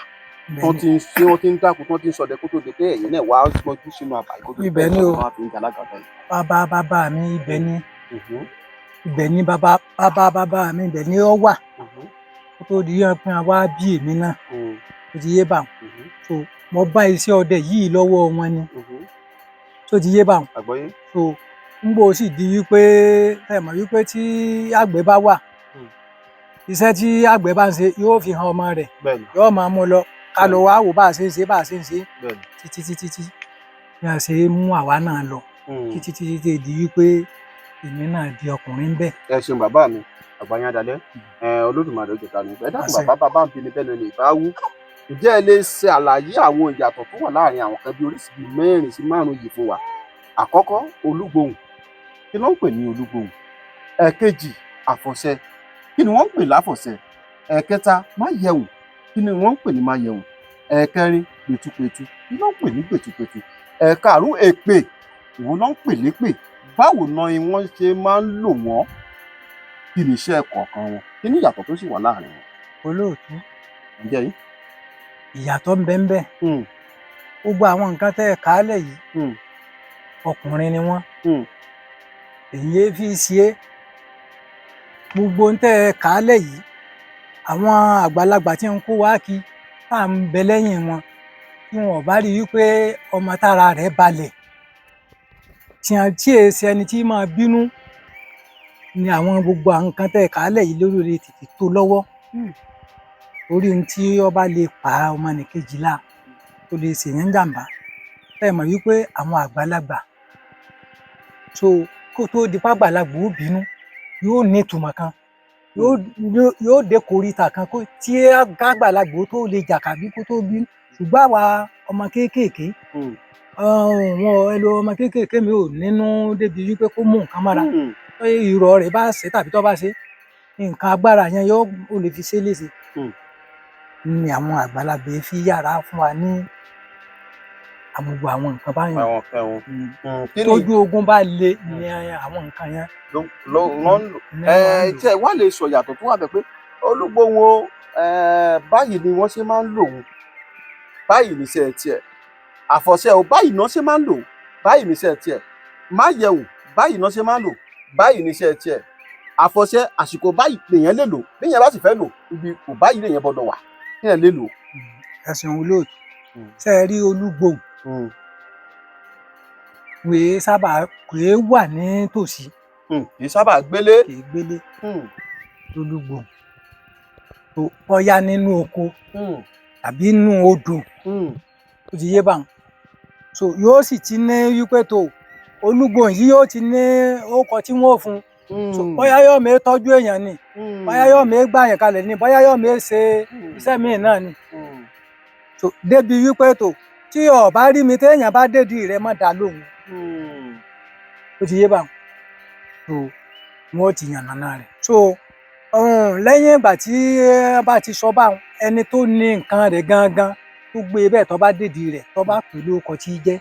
Bẹ́ẹ̀ tán ni. ti ń ṣe, wọ́n ti ń dáko, tán ti ń ṣọdẹ kó tó di pé ẹ̀yin náà wá gbọ́njú sínú àbà yìí, kó tó di pé Ibẹ̀ ni o. wọ́n á fi ń jalága báyìí? Bàbá bàbá mi, ibẹ̀ ni. Ibẹ̀ ni bàbá bàbá bàbá mi, ibẹ̀ ni ó wà kó tó di yẹn pé wá bí èmi náà. Ó ti yé bá wọn. So mo bá iṣẹ́ ọdẹ yìí lọ́wọ́ wọn ni. Tó ti yé bá wọn. Àgbọ́yé. So ń bò sì di wípé ẹ mọ̀ wípé tí àgbẹ̀ bá wà, iṣẹ́ tí àgbẹ̀ bá ń ṣe yóò fi hàn ọmọ rẹ̀, yóò máa mú lọ ká lọ wá wò bá a ṣe ń ṣe, bá a ṣe ń ṣe, títí títí tí bí a ṣe mú àwa náà lọ, títí títí tí di wípé èmi náà di ọkùnrin bẹ́ẹ̀. Ẹ ṣeun, bàbá mi. Àgbáyé adalẹ ẹ, Olódùmarè ó jẹta ní. Ẹ dákun. Àṣẹ. Bàbá bàbá ń bi ni bẹ́ẹ̀ ni ìbá wú. Ǹjẹ́ ẹ lè ṣe àlàyé àwọn ìyàtọ̀ tó wà láàrin àwọn kan bí oríṣi bíi mẹ́rin sí márùn yìí fún wa? Àkọ́kọ́, olúgbòhùn. Kí ló ń pè ní olúgbòhùn? Ẹ̀kejì, àfọ̀ṣẹ. Kí ni wọ́n ń pè láfọ̀ṣẹ? Ẹ̀kẹta, máyẹ̀wò. Kí ni wọ́n ń pè ní máyẹ̀wò? Ẹ̀kẹrin, gbẹ̀tugbẹ̀tu. Kí ló ń pè ní gbẹ̀tugbẹ̀tu? Ẹ̀karùn, èpè. Ìwọ ló ń pè lépè? Báwo náà ni wọ́n ṣe máa ń lò wọ́n? Kí ni iṣẹ́ kọ̀ọ̀kan wọn? Kí ni ìyàtọ̀ tó sì wà láàrin wọn? Olóòtú. Ǹjẹ́ yín? Ìyàtọ̀ ń bẹ ń bẹ. Gbogbo àwọn nǹkan tẹ́ ẹ kà á lẹ̀ yìí, ọkùnrin ni wọ́n. Èyí é fi ṣe é. Gbogbo ń tẹ́ ẹ kà á lẹ̀ yìí, àwọn àgbàlagbà tí ń kó wá kí tá à ń bẹ lẹ́yìn wọn, tí wọn ò bá rí wípé ọmọ tára rẹ̀ balẹ̀, tí wọn tí èé ṣe ẹni tí máa bínú ni, àwọn gbogbo àwọn nǹkan tẹ́ ẹ kà á lẹ̀ yìí lórí rẹ̀ tètè tó lọ́wọ́, torí ohun tí ọba lè pa ọmọnìkejì la tó lè ṣèyàn jàǹbá. Ẹ mọ̀ wípé àwọn àgbàlagbà, so kó tó di pàgbàlagbà ó bínú, yóò ní ìtumọ̀ kan, yóò dé koríta kan kó tí àgbàlagbà ó tó lè jà kàbí kó tó bínú. Ṣùgbọ́n àwa ọmọ kéékèèké, wọn ẹlò ọmọ kéékèèké mi ò nínú débi wípé kó mú nǹkan mọ́ra. Pé irọ́ rẹ̀ bá ṣe tàbí tó bá ṣe nǹkan agbára yẹn, yóò ó lè fi ṣe é léṣe. Ni àwọn àgbàlagbà yìí fi yára fún wa ní àwọn gbogbo àwọn nǹkan báyìí. Àwọn kan wọn. Kí ni Tójú ogun bá le ni àwọn nǹkan yẹn ló ló ń lò? ní Ẹ wọ́n ń lò. tí ẹ wá lè sọ ìyàtọ̀ tó wà bẹ̀ pé olúgbòhùn o, báyìí ni wọ́n ṣe máa ń lò ó, báyìí níṣẹ́ tiẹ̀. Àfọ̀ṣẹ o, báyìí náà ṣe máa ń lò ó, báyìí níṣẹ́ tiẹ̀. Máyẹ̀wò, báyìí náà ṣe máa ń lò, báyìí níṣẹ́ tiẹ̀. Àfọ̀ṣẹ, àsìkò báyìí lèèyàn lè lò, béèyàn bá sì fẹ́ lò, ibi kò báyìí lèèyàn gbọ́dọ̀ wà kéèyàn lè lò. Ẹ̀sìn olóòtú. Ṣe é rí olúgbòhùn, wèé sábà kèé wà nítòsí. Kì í sábà gbélé. Kèé gbélé lólúgbòhùn tó bọ́yá nínú oko tàbí nínú odò. Ó ti yé báwọn. So yóò sì ti ní wípé tó Olúgbòhùn yìí ó ti ní orúkọ tí wọ́n ó fún un. So, bóyá yóò mé tọ́jú èèyàn ni, bóyá yóò mé gbà yẹn kalẹ̀ ni, bóyá yóò mé ṣe iṣẹ́ míì náà ni. So débi wípé tó tí o bá rí mi, téèyàn bá dédìí rẹ, má dá lóhùn. Ó ti yé báwọn. So wọn ó ti yànnàná rẹ̀. So lẹ́yìn ìgbà tí ẹ bá ti sọ báwọn, ẹni tó ní nǹkan rẹ̀ gangan tó gbé bẹ́ẹ̀, tó bá dédìí rẹ̀, tó bá pè lórúkọ tí í jẹ́,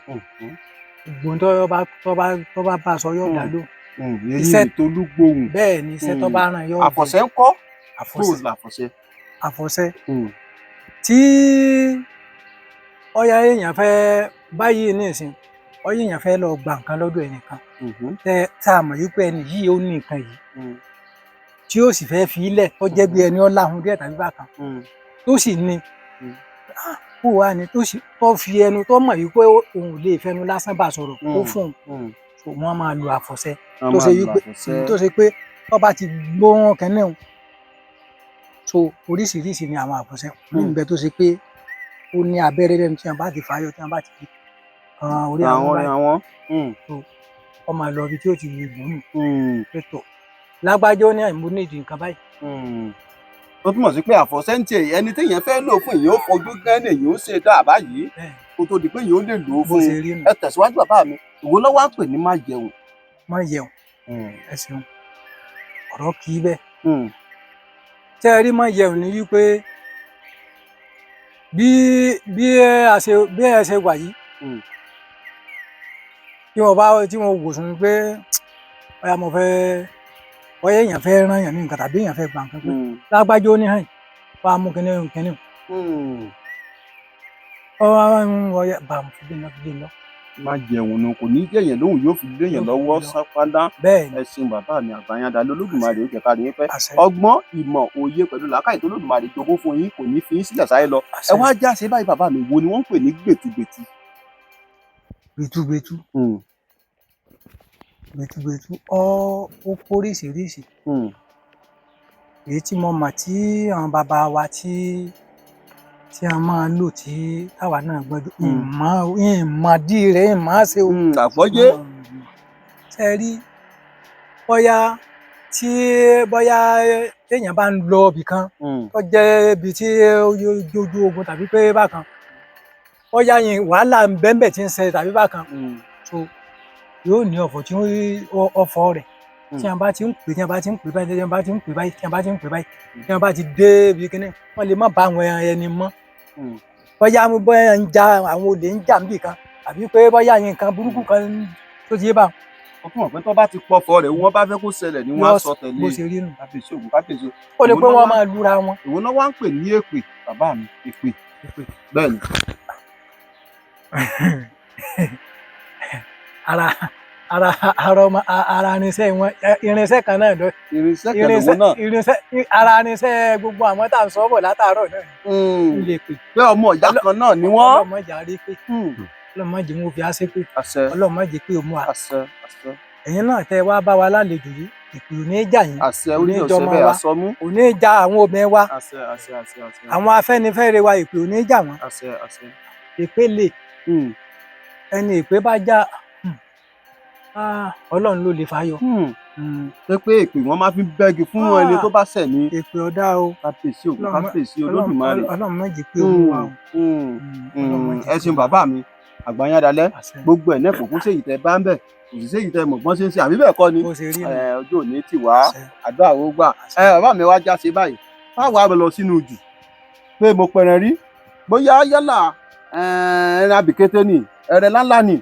gbogbo ohun tó bá bá a sọ, yóò dá lóhùn. Èyí tolúgbòhùn. Bẹ́ẹ̀ ni, iṣẹ́ tó bá rán yóò jẹ́. Àfọ̀ṣẹ ń kọ́? Àfọ̀ṣẹ. Bóò làfọ̀ṣẹ? Àfọ̀ṣẹ, tí ọyá èèyàn fẹ́ báyìí nísìn, ọyá èèyàn fẹ́ lọ gba nǹkan lọ́dọ̀ ẹnìkan, tẹ tá a mọ̀ wípé ẹni yìí ó ní nǹkan yìí, tí ó sì fẹ́ fi í lẹ̀, tó jẹ́ bí ẹni ó láhùn díẹ̀ tàbí bákan, tó sì ní kó wà ní, tó sì tó fi ẹnu, tó mọ̀ wípé òun ò lè fẹnu lásán bá sọ̀rọ̀ kó fún un. So wọ́n máa lo àfọ̀ṣẹ tó ṣe wípé tó ṣe pé tó bá ti gbóhùn kẹ́nẹ́ o. So oríṣiríṣi ni àwọn àfọ̀ṣẹ ní ìbẹ, tó ṣe pé ó ní abẹ́rẹ́ lẹ́nu tí wọ́n bá ti fàáyọ, tí wọ́n bá ti fi kan orí àwọn àwọn báyìí, àwọn. wọ́n máa lọ ibi tí ó ti gbóhùn pé tó lágbájá, ó ní àìmú nídìí nǹkan báyìí. Tó túmọ̀ sí pé àfọ̀ṣẹ ń tiẹ̀, ẹni téèyàn fẹ́ lò fún, èèyàn ó fojú gán, èèyàn ó ṣe dáa báyìí kó tó di pé èèyàn ó lè lò ó Bó fún ṣe un. rí nù. Ẹ tẹ̀síwájú, bàbá mi. Ìwo lọ́wọ́ à ń pè ní má jẹun? Má yẹun, ẹ ṣeun, ọ̀rọ̀ kì í bẹ́ẹ̀. Tẹ́ ẹ rí, má yẹun ni wípé bí ẹ a ṣe bí ẹ ṣe wà yìí, tí wọ́n bá tí wọ́n wò sùn pé bóyá mo fẹ́, bóyá èèyàn fẹ́ rán èèyàn ní nǹkan tàbí èèyàn fẹ́ gba nǹkan, pé lágbájá, ó ní hàn wá mú kinní kinní, ọ wá ń wọ ya bá fi lé lọ, fi lé lọ. Má jẹun nu, kò ní jẹyàn lóhùn, yóò fi léèyàn Yóò fi lọ́wọ́ lé lọ. Sápádá. Bẹ́ẹ̀ ni. Ẹ ṣeun, bàbá mi. Àgbàyàndà lolódùmarè ó jẹ́ ká rí yín pẹ́. Àṣẹ. Ọgbọ́n, ìmọ̀, òye pẹ̀lú làákàyè tó lódùmarè jogún fún yín kò ní fi yín sílẹ̀ sáyé lọ. Ẹ Àṣẹ. wá já ṣe báyìí, bàbá mi, wo ni wọ́n ń pè ní gbẹ̀tugbẹ̀tu? Gbẹtugbẹtu. Gbẹtugbẹtu ọ ó póríṣiríṣi. Èyí tí mo mọ̀ tí àwọn bàbá wa tí a máa ń lò, tí táwa náà gbọ́dọ̀ ìmọ̀ ìmọ̀dí rẹ̀ ìmọ̀ ṣe o. Àgbọ́yé. Ṣe rí, bóyá tí bóyá téèyàn bá ń lọ ibì kan tó jẹ́ ibi tí ó jójú ogun tàbí pé bákan, bóyá yẹn wàhálà ń bẹ́ńbẹ̀ tí ń ṣe tàbí bákan, so yóò ní ọ̀fọ̀ tí ó ọ̀fọ̀ rẹ̀ tí a bá ti ń pè, tí a bá ti ń pè báyìí, tí a bá ti ń pè báyìí, tí a bá ti ń pè báyìí, tí a bá ti dé ibi kíní, wọ́n lè má bá àwọn ẹni mọ́. Bóyá bóyá ń ja àwọn olè ń jà níbì kan tàbí pé bóyá nǹkan burúkú kan tó ti yé bá. Ó túmọ̀ pé tó bá ti pọ̀fọ̀ rẹ̀, wọ́n bá fẹ́ kó ṣẹlẹ̀ ni wọ́n á sọ tẹ̀lé. Bó ṣe rí nù. Kábíyèsí ògùn, kábíyèsí. Ó lè pé wọ́n máa lura wọn. Ìwo náà wá ń pè ní èpè, bàbá mi? Èpè? Bẹ́ẹ̀ ni. Ara ọmọ ara irinṣẹ́ wọn, irinṣẹ́ kan náà lọ. Irinṣẹ́ kan lòun náà. Irinṣẹ́ ara irinṣẹ́ gbogbo àwọn tá à ń sọ bọ̀ látàárọ̀ náà ń lè pè. Pé ọmọ ìyá kan náà ni wọ́n. Ọlọ́mọ jà rí pé, ọlọ́mọ jẹ́ wọn fi á ṣépè. Àṣẹ. Ọlọ́mọ jẹ́ pé ó mú wa. Àṣẹ, àṣẹ. Ẹ̀yin náà tẹ́ wá bá wa lálejò yìí, ìpè ò ní jà yín. Àṣẹ. Kò Orí ní ọ̀sẹ̀ jọmọ bẹ́ẹ̀ wa. àsọmú. Kò ní ja àwọn obìnrin wa. Àṣẹ, àṣẹ, àṣẹ, àṣẹ. Àwọn Afẹ́nifẹ́re wa, ìpè ò ní jà wọ́n. Àṣẹ, àṣẹ. Èpè lè ẹni èpè bá já, Ọlọ́run ló lè fàyọ. Pé pé èpè wọn máa fi bẹ́gi fún ẹni tó bá ṣẹ̀ ni. Èpè ọ̀dá o. Kábíyèsí ògùn, kábíyèsí Olódùmarè. Ọlọ́run má jẹ́ pé ó mú wa o. Ọlọ́run má jẹ́ Ẹ pé ṣeun, bàbá mi. Àgbàyàndalẹ. Àṣẹ. Gbogbo ẹ̀ náà kò kún séyìí tẹ bá ń bẹ̀, kò sì séyìí tẹ mọ̀ gbọ́n ṣe ń ṣe, àbí bẹ́ẹ̀ kọ́ ni? Bó ṣe rí nù. Ẹ, ọjọ́ òní tì wá. Àṣẹ. Àdúrà ó gbà. Ẹ bàbá mi, wá já ṣe báyìí, báwa lọ sínú jù pé mo pẹ̀rẹ̀ rí, bóyá yálà ẹran abìkété ni, ẹran ńláńlá ni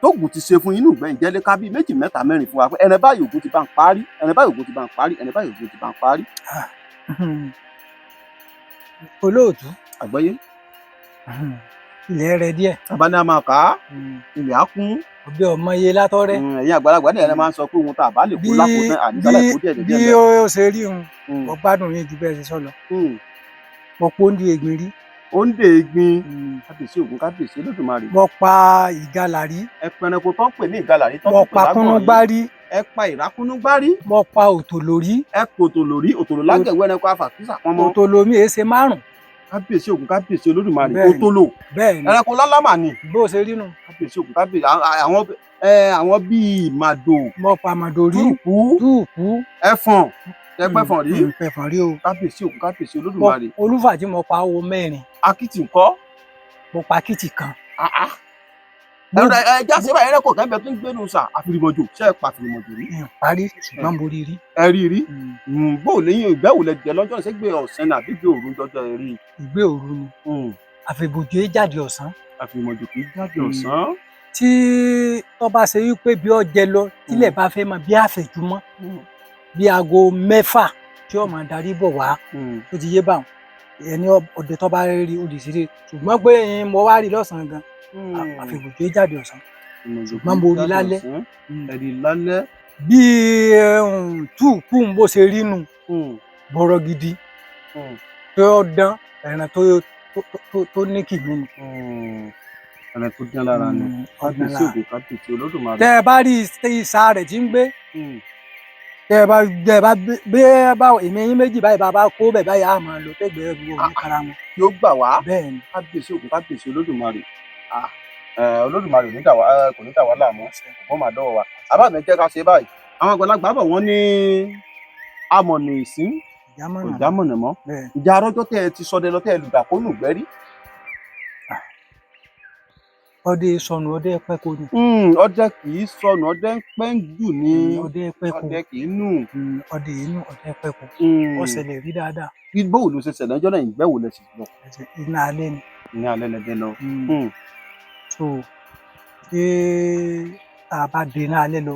tóògùn ti ṣe fún inú ìgbẹ́, ìjẹ́lé ká bíi méjì, mẹ́ta, mẹ́rin fún wa pé ẹran báyìí ògùn ti bá ń parí, ẹran báyìí ògùn ti bá ń parí, ẹran báyìí ògùn ti bá ń parí. Olóòtú. Àgbọ́yé. Ilẹ̀ rẹ díẹ̀. Bàbá ní a máa kà á, ilẹ̀ á kún. Ọbẹ̀ ọmọ iye látọ́rẹ́. Ẹ̀yin àgbàlagbà náà ẹ máa ń sọ pé ohun tá a bá lè kó lápò tán, àníkálẹ̀ kó díẹ̀ bí díẹ̀. ó ṣe rí un, mo gbádùn yín ju bẹ́ẹ̀ ṣe sọ lọ. Mo pọ́ndì ègbìn rí. Ó ń dè egbin? Kábíyèsí Ògún, kábíyèsí Olódùmarè. Mo pa ìgalà rí. Ẹ pẹranko tó ń pè ní ìgalà rí tó ń Mo pè pa lágbọ̀n kúnúgbá rí. Ẹ pa ìrákúnúgbá rí. Mo pa òtòlò rí. Ẹ òtòlò rí? Òtòlò lágẹ̀wé ẹranko afàkísà pọnmọ. Òtòlò mi èé ṣe 5. Kábíyèsí Ògún, kábíyèsí Olódùmarè. Bẹ́ẹ̀ni. Òtòlò. Bẹ́ẹ̀ ni. Ẹranko lálámà ni. Bó ṣe rí nù. Kábíyèsí Ògún, kábíyèsí. Àwọn Àwọn bíi ìmàdò, Mo pa àmàdò rí. Túùkú, Túùkú. Ẹfọ̀n, ẹpẹfọ̀n rí? Pẹ̀fọ̀n rí o. Kábíyèsí òkú, kábíyèsí Olódùmarè. Olúfà tí mo pa owó 4. Akitì ńkọ́? Mo pa akitì kan. Ẹ̀rọ ẹ já sí báyìí, ẹ̀rọ kọ̀ọ̀kan bẹ tó ń gbénu sà, àfìrìmọ̀jò, ṣé ẹ pa àfìrìmọ̀jò rí? N parí, ṣùgbọ́n mo rí rí. Ẹ rí rí? Bó o léyìn ìgbẹ́ wò lẹ jẹ lọ́jọ́ ṣé gbé ọ̀sán ní àbí gbé òru jọjọ ẹ rí? Ìgbé òru ni. Àfìbòjò jáde ọ̀sán. Àfìrìmọ̀jò kì í jáde ọ̀sán. Tí tó bá ṣe wípé bí ó jẹ lọ, tílẹ̀ bá fẹ́ mọ bí àfẹ̀júmọ́, bí aago 6 tí ó máa darí bọ̀ wá, tó ti yé báwọn ẹni ọdẹ tó bá rí ó lè ṣeré, ṣùgbọ́n pé mo wá rí lọ́sàn-án gan, àfìbòjò jáde ọ̀sán, ṣùgbọ́n mo rí lálẹ́. Ẹ rí lálẹ́. Bí túùkù ń bó ṣe rí nu bọ̀rọ̀ gidi tó dán, ẹran tó ní kìmí ni. Ẹran tó dán lára ni. Kábíyèsí ògùn, kábíyèsí Olódùmarè. Tẹ ẹ bá rí ìsà rẹ̀ tí ń gbé, tẹ ẹ bá bí ẹ bá èmi yín méjì báyìí, bàbá kó bẹ̀ báyìí, á máa lọ tẹ́gbẹ̀ẹ́ gbogbo ní kara wọn. Yóò gbà wá. Bẹ́ẹ̀ ni. Kábíyèsí ògùn, kábíyèsí Olódùmarè. Olódùmarè ò ní dà wá, kò ní dà wá láàmú, ògbọ́n máa dọ́wọ́ wa. Àbá mi, jẹ́ ká ṣe báyìí. Àwọn àgbàlagbà bọ̀, wọ́n ní amọ̀nà ìsín kò jámọ̀nà mọ́. Ìjà arọ́jọ́ tẹ́ ẹ ti sọdẹ lọ, tẹ́ ẹ lùgbà kó nù gbẹ́rí? Ọdẹ sọnù, ọdẹ pẹ́kọ ni. Ọdẹ kì í sọnù, ọdẹ ń pẹ́ ń jù ní. Ọdẹ pẹ́kọ. Ọdẹ kì í nù. Ọdẹ inú ọdẹ pẹ́kọ. Ó ṣẹlẹ̀ rí dáadáa. Bóò ló ṣe ṣẹlẹ̀ ọjọ́ náà? Ìgbẹ́ wo lẹ sì lọ? Iná alẹ́ ni. Iná alẹ́ lẹ dé lọ. So ṣé tá a bá dé iná alẹ́ lọ,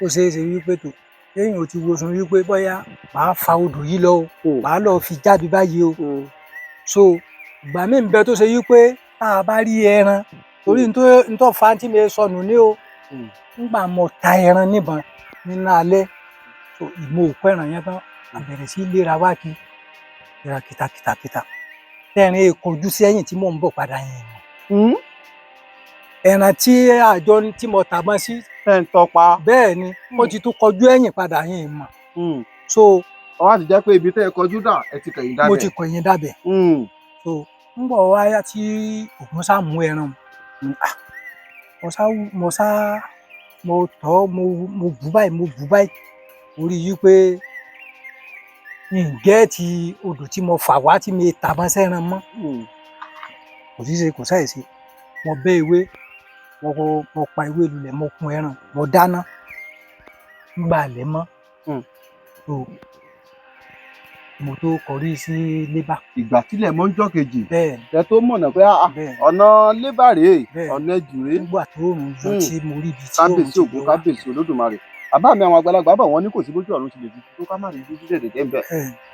ó ṣeé ṣe wípé tó téèyàn ò ti wo sun wípé bóyá màá fa odò yìí lọ o, màá lọ fi jáde báyìí o. So ìgbà míì ń bẹ tó ṣe wípé tá a bá rí ẹran, torí ntọ́ fa tí mi sọnù ní o, ńgbà mo ta ẹran níbọn nínú alẹ́, so ìmọ̀ òkú ẹran yẹn tán, a bẹ̀rẹ̀ sí léra wá kí léra kìtàkìtàkìtà tẹ́rin kojú sẹ́yìn tí mò ń bọ̀ padà yẹn mọ̀ ẹran tí àjọ tí mo tàbọn sí. Ẹ ń tọpa. Bẹ́ẹ̀ ni, ó ti tún kọjú ẹ̀yìn padà yẹn mọ̀. So ọwọ́ àti jẹ́ pé ibi tẹ́ ẹ kọjú dà, ẹ ti kẹ̀yìn dábẹ̀. Mo ti kẹ̀yìn dábẹ̀. So ń bọ̀ wáyà tí ògùn sá mú ẹran, mo sá mo tọ́, mo bù báyìí, mo bù báyìí, mo rí i pé ǹjẹ́ ti odò tí mo fà wá tí mi tàbọn sẹ́ran mọ́, kò sí ṣe, kò sáì ṣe. Mo bẹ́ ewé, mo pa ewé lulẹ̀, mo kun ẹran, mo dáná nígbà alẹ́ mọ́. So mo tó kọrí sí lébà. Ìgbà tílẹ̀ mọ́ ń jọ́ kejì. Bẹ́ẹ̀ ni. Ẹ tó mọ̀nà pé ọ̀nà lébà rèé, ọ̀nà ẹ̀jù rèé. Nígbà tó rùn yọ tí mo rí ibi tí òun Kábíyèsí ti ògún, kábíyèsí Olódùmarè. Bàbá mi, àwọn àgbàlagbà bọ̀, wọ́n ní kò sí bójú ọ̀run ti lè dúdú tó, ká má rí dúdú dẹ̀dẹ̀dẹ̀ ń bẹ̀.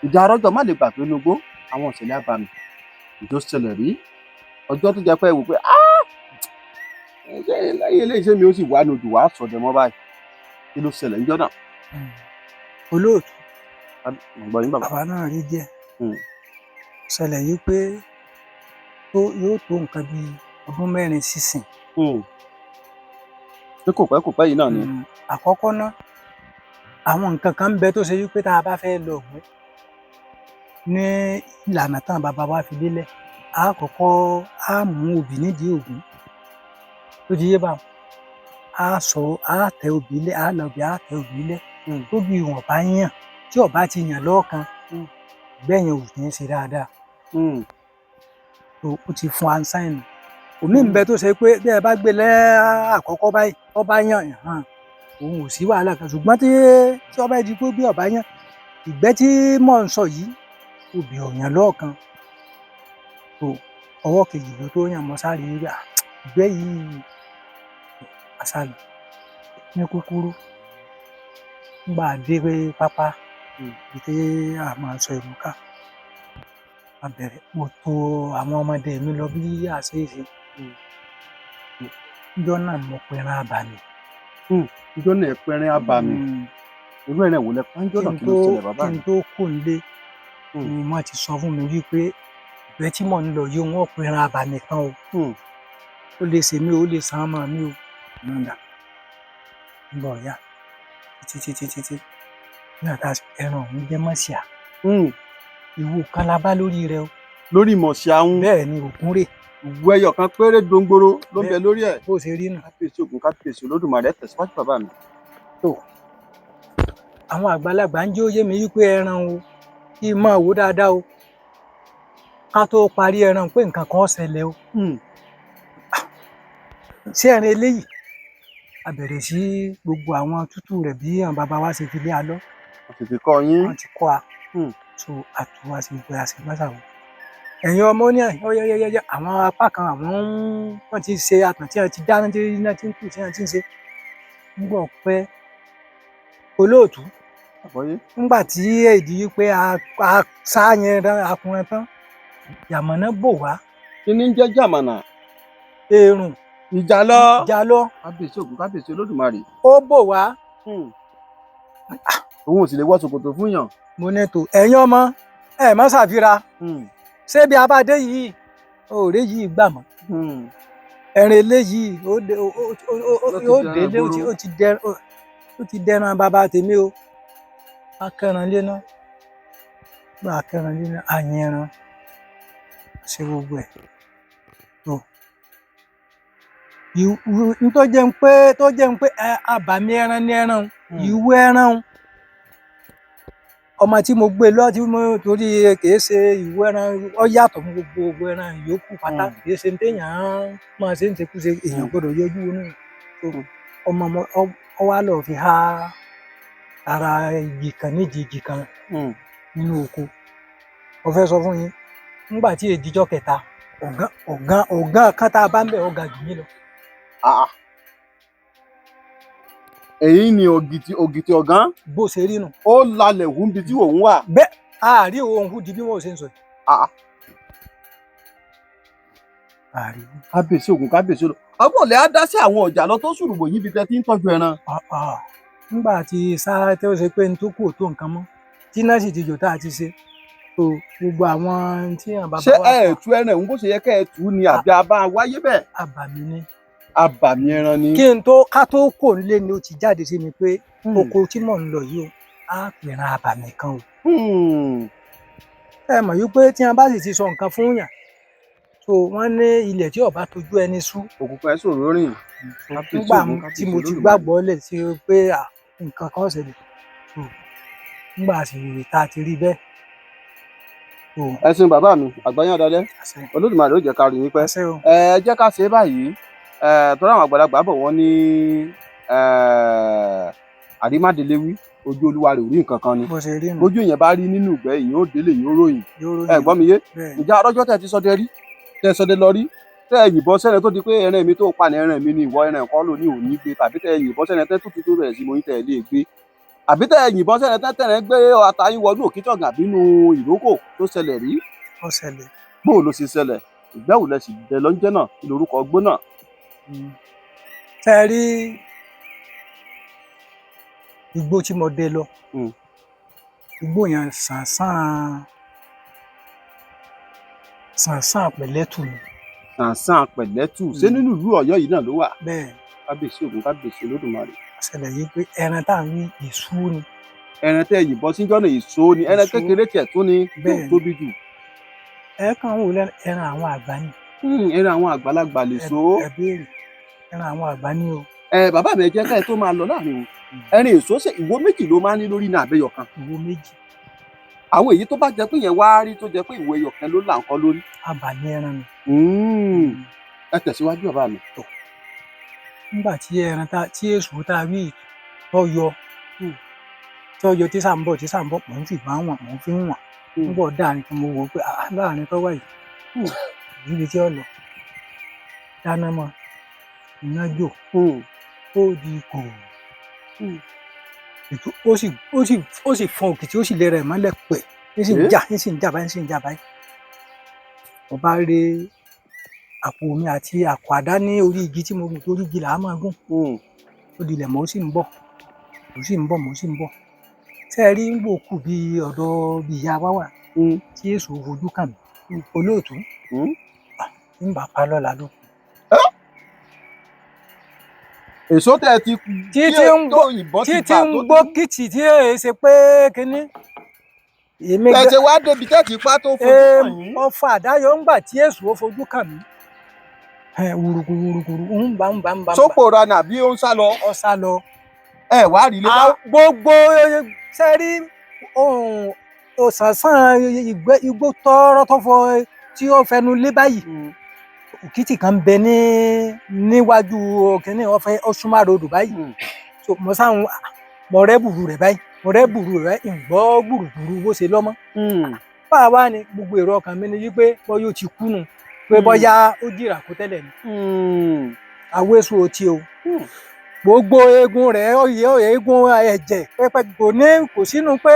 Ìjà arọ́jọ́ má lè gbàgbé nugbó, àwọn ìṣẹ̀lẹ̀ abàmì ìjọ ṣẹlẹ̀ rí, ọjọ́ tó jẹ́ pé ẹ wò pé lẹ́yìn eléyìí mi ó sì wá nodù wá sọ̀dẹ̀ mọ́ báyìí, kí ló ṣẹlẹ̀ níjọ́ náà? Olóòtú. Gbọ́ yín, bàbá. Bàbá náà rí díẹ̀ ṣẹlẹ̀ yìí pé yóò tó nǹkan bíi ọdún 4 sísìn. Ṣé kò pẹ́, kò pẹ́ yìí náà ni? Àkọ́kọ́ ná, àwọn nǹkan kan ń bẹ tó ṣe wípé tá a bá fẹ́ lọ ọ̀gbẹ́ ní ìlànà tán bàbá wa fi lélẹ̀, a kọ́kọ́ á mú obì nídìí Ògún, tó ti yé báwọn, á sọ, á tẹ obì lẹ̀, á lọ bí á tẹ obì lẹ̀, tóbi wọn bá yàn, tí ọba ti yàn lọ́ọ̀kan gbẹ̀yìn, ò ní ṣe dáadáa. Tó o ti fún ansáìnì omi ń bẹ tó ṣe pé bí ẹ bá gbé lẹ́ àkọ́kọ́ báyìí, tó bá yàn hàn, òun ò sí wàhálà kan, ṣùgbọ́n tí ọba di pé bí ọba yàn ìgbẹ́ tí mò ń sọ yìí, obì ọ̀yàn lọ́ọ̀kan tó ọwọ́ kejì ló tó yàn. Mọ́ sáré rí ìgbẹ́ yìí àṣàlù ní kúkúrú. Nígbà dé pé pápá ibi tí a máa sọ ìlú ká, a bẹ̀rẹ̀, mo tò àwọn ọmọdé mi lọ bí a ṣe é ṣe. Níjọ́ náà mo pẹran abàmì. Níjọ́ náà ẹ pẹran abàmì? Irú ẹran wo lẹ pa níjọ́ náà? Kí ló ṣẹlẹ̀, bàbá? Kí n tó kò nílé ni wọ́n ti sọ fún mi wípé ìgbẹ́ tí mò ń lọ yìí, wọ́n pẹran abàmì kan o, ó lè ṣe mí o, ó lè san ọmọ mi o. Nọ́ńdà ń bọ̀ ya títí títí títí nígbà tá ẹran ọ̀hún jẹ́ mọ́ṣíà, ìwo kan la bá lórí rẹ o. Lórí mọ̀ṣíà ń. Bẹ́ẹ̀ ni, ògún rè. Ìwú ẹyọ kan péré dongoro ló ń bẹ lórí ẹ̀. Bó ṣe rí nù. Kábíyèsí Ògún, kábíyèsí Olódùmarè. Tẹ̀síwájú, bàbá mi. Tó àwọn àgbàlagbà ń jẹ́ ó yé mi wípé ẹran o, kí n máa wò dáadáa o, ká tó parí ẹran pé nǹkan kan ṣẹlẹ̀ o. Ṣé ẹran eléyìí a bẹ̀rẹ̀ sí gbogbo àwọn tútù rẹ̀ bí àwọn bàbá wa ṣe fi lé a lọ. Wọ́n sì fi kọ́ yín. Wọ́n ti kọ́ a. So àtúwà sí gbogbo àṣegbàṣàwò ẹ̀yin ọmọ ní ọyẹyẹyẹ, àwọn apá kan àwọn wọ́n ti ṣe àtàn tí wọ́n ti dáná tí iná ti ń kù tí wọ́n ti ń ṣe ń gbọ́ pẹ́ olóòtú. Àgbọ́yé. Nígbà tí èdè yìí pé a sá yẹn rán akùnrin tán, yàmọ̀nà bò wá. Kí ni ń jẹ́ jàmànà? Èrùn. Ìjàlọ. Ìjàlọ. Kábíyèsí Ògún, kábíyèsí Olódùmarè. Ó bò wá. Òun ò sì lè wọ́ ṣòkòtò fún yàn. Mo ní tò, ẹ̀yin ọmọ ẹ má ṣàfihàn ṣé bí a bá dé yìí òòrè yìí gbà mọ́ ẹ̀rìn eléyìí ó dé ó délé, ó ti dẹran bàbá tèmi o. Akẹran léná gba akẹran léná, àyẹran ṣe gbogbo ẹ̀ tó tó jẹ́ ń pé tó jẹ́ ń pé abàmì ẹran ní ẹran ìwé ẹran ọmọ tí mo gbé lọ tí mo torí kìí ṣe ìwé ẹran, ó yàtọ̀ fún gbogbo ẹran yòókù pátá. Kìí ṣe téèyàn máa ṣe ń ṣekúṣe, èèyàn gbọ́dọ̀ yọjú wọnú ọmọ ọ wá lọ fi há ara igi kan nídìí igi kan nínú oko. Mo fẹ́ sọ fún yín, nígbà tí èdìjọ́ kẹta, ọ̀gán ọ̀gán ọ̀gán kan tá a bá ń bẹ̀, ọ̀gá jù mí lọ. Èyí ni ògìtì ògìtì ọ̀gán. Bó ṣe rí nù. Ó lalẹ̀ hù níbi tí òun wà. Bẹ́ẹ̀ àárí òun hù di bí wọ́n ṣe ń sọ yìí. Àárí. Kábíyèsí Ògún, kábíyèsí Ògún. Ọgbọ́n lè á dá sí àwọn ọ̀jà lọ tó sùrùbò yìí bí tẹ́ ti ń tọ́jú ẹran. Nígbà tí sáà tó ṣe pé n tó kù ò tó nǹkan mọ́, tí náà sì ti jò tá a ti ṣe tó gbogbo àwọn tí àwọn bàbá Ṣé wa. ẹ tú ẹran òun bó ṣe yẹ kẹ́ ẹ tú ni àbí a bá wáyé bẹ́ẹ̀? Àbàmì ni. Abàmì ẹran ni. Kí n tó ká tó kò nílé ni ó ti jáde sí mi pé oko tí mò ń lọ yìí o, á pèrán abàmì kan o. Ẹ mọ̀ wípé tí wọn bá sì ti sọ nǹkan fún yàn tó wọ́n ní ilẹ̀ tí ọba tójú ẹni sú. Òkùnkùn ẹ ṣòro rìn. Nígbà tí mo ti gbàgbọ́ lẹ̀ sí pé nǹkan kan ṣẹlẹ̀ tó nígbà sì tá a ti rí bẹ́ẹ̀. Ẹ ṣeun bàbá mi, àgbáyé ọdọọdẹ Olódùmarè ó jẹ́ ká rí yín pẹ́. Ẹ jẹ́ ká ṣe é báyìí tọ́lá. Àwọn àgbàlagbà bọ̀ wọ́n ní àrímádéléwí ojú olúwa rẹ̀ ò rí nǹkan kan ni. Bó ṣe rí nù. Bójú èèyàn bá rí nínú ìgbẹ́, èèyàn ó délé, èèyàn ó ròyìn. Ẹ gbọ́ mi yé? Ǹjẹ́ arọ́jọ́ tẹ́ ti ṣọdẹ rí, tẹ́ ṣọdẹ lọ rí, tẹ́ ẹ yìnbọn sẹ́ni tó di pé ẹran mi tó pa ní ẹran mi ni, ìwọ ẹran kọ́ ló ní òní gbé, tàbí tẹ́ ẹ yìnbọn sẹ́ni tẹ́ tó ti tó bẹ̀rẹ̀ sí mo ní tẹ́ ẹ lè gbé, àbí tẹ́ ẹ yìnbọn sẹ́ni tẹ́ tẹ̀rẹ̀ gbé atayín wọnú òkìtọ̀gàn bínú ìrókò tó ṣẹlẹ̀ rí? Ó ṣẹlẹ̀. Bóò ló ṣe ṣẹlẹ̀? Ìgbẹ́ wo lẹ sì dẹ lọ́njẹ́ náà? Kí lorúkọ ọgbọ́n náà? Tẹ́ ẹ rí igbó tí mo dé lọ, igbó yẹn sànsán sànsán pẹ̀lẹ́tù ni. Sànsán pẹ̀lẹ́tù, ṣé nínú ìlú Ọ̀yọ́ yìí náà ló wà? Bẹ́ẹ̀. Kábíyèsí Ògún, kábíyèsí Olódùmarè. Ṣẹlẹ̀ yìí pé ẹran tá à ń wí, èṣù ni. Ẹran tẹ́ yìnbọn síjọ́ náà, èso ni? Ẹran kékeré tiẹ̀ tún ni tó tóbi jù? Ẹ kàn ń wò lẹ́nu, ẹran àwọn àgbà ni. Ẹran àwọn àgbàlagbà lè so. Ẹ béèrè, ẹran àwọn àgbà ni o. Ẹ bàbá mi, ẹ jẹ́ ká ẹ tó máa lọ láàrin o, ẹran èso, ṣe ìwo méjì ló máa ń ní lórí ní àbẹ́yọ̀ kan? Ìwo méjì. Àwọn èyí tó bá jẹ pé yẹn wá rí tó jẹ pé ìwo ẹyọ kan ló là ń kọ́ lórí. Abàmì ẹran ni. Ẹ tẹ̀síwájú, bàbá mi. Nígbà tí ẹran tá tí èso tá a rí tó yọ tó yọ tí sáà ń bọ̀ tí sáà ń bọ̀, mò ń fìbá wọn, mò ń fi ń wọ̀n ń bọ̀ dáàrin kan, mo wò ó pé láàrin tó wà yìí, níbi tí ó lọ dáná mọ́, iná jò, ó di kò ó sì ó sì ó sì fọn òkìtì, ó sì lè rẹ̀ mọ́lẹ̀ pẹ̀, ń sì ń jà, ń sì ń jà báyìí, ń sì ń jà báyìí. Mo bá rí àpò mi àti àpò àdá ní orí igi tí mo gùn, torí igi là á máa gùn. Ó dilẹ̀, mọ́ ó sì ń bọ̀, mò sì ń bọ̀, mò sì ń bọ̀. Ṣé ẹ rí ń gbò kù bí ọ̀dọ̀ bí ìyá wa wà tí èso fojú kàn mí, olóòtú, ń bá pa lọ́la ló kù. Èso tẹ́ ẹ ti Títí ń gbó, títí ń gbó kìtì tí èè ṣe pé kínní. Ẹ ṣe wá débi tẹ́ ti pa tó fojú kàn yín? Ọfà àdáyọ ńgbà tí èso ó fojú kàn mí. Ẹ, wùrùkù wùrùkù ń bá ń bá ń bá ń bá. Sópòra ni àbí ó ń sá lọ? Ó sá lọ. Ẹ wá rí ilé bá. Gbogbo sẹ́rí òsànsán ìgbẹ́ igbó tọ́rọ́ tó fọ tí ó fẹnu lé báyìí, òkìtì kan ń bẹ ní níwájú kínní ọfẹ ọsùnmá rodò báyìí. So mo sáwọn mo rẹ́ bùrù rẹ̀ báyìí, mo rẹ́ bùrù rẹ̀ báyìí, ǹgbọ́ gbùrùgbùrù bó ṣe lọ́mọ́. Báwa wá ni gbogbo èrò ọkàn mi ni wípé bóyá ó ti kú nù, pé bóyá ó jìrà kó tẹ́lẹ̀ ni. Àwésù otí o, gbogbo eegun rẹ̀ ọyẹ ọyẹ eegun ẹ̀jẹ̀ pẹpẹ kò ní kò sínú pé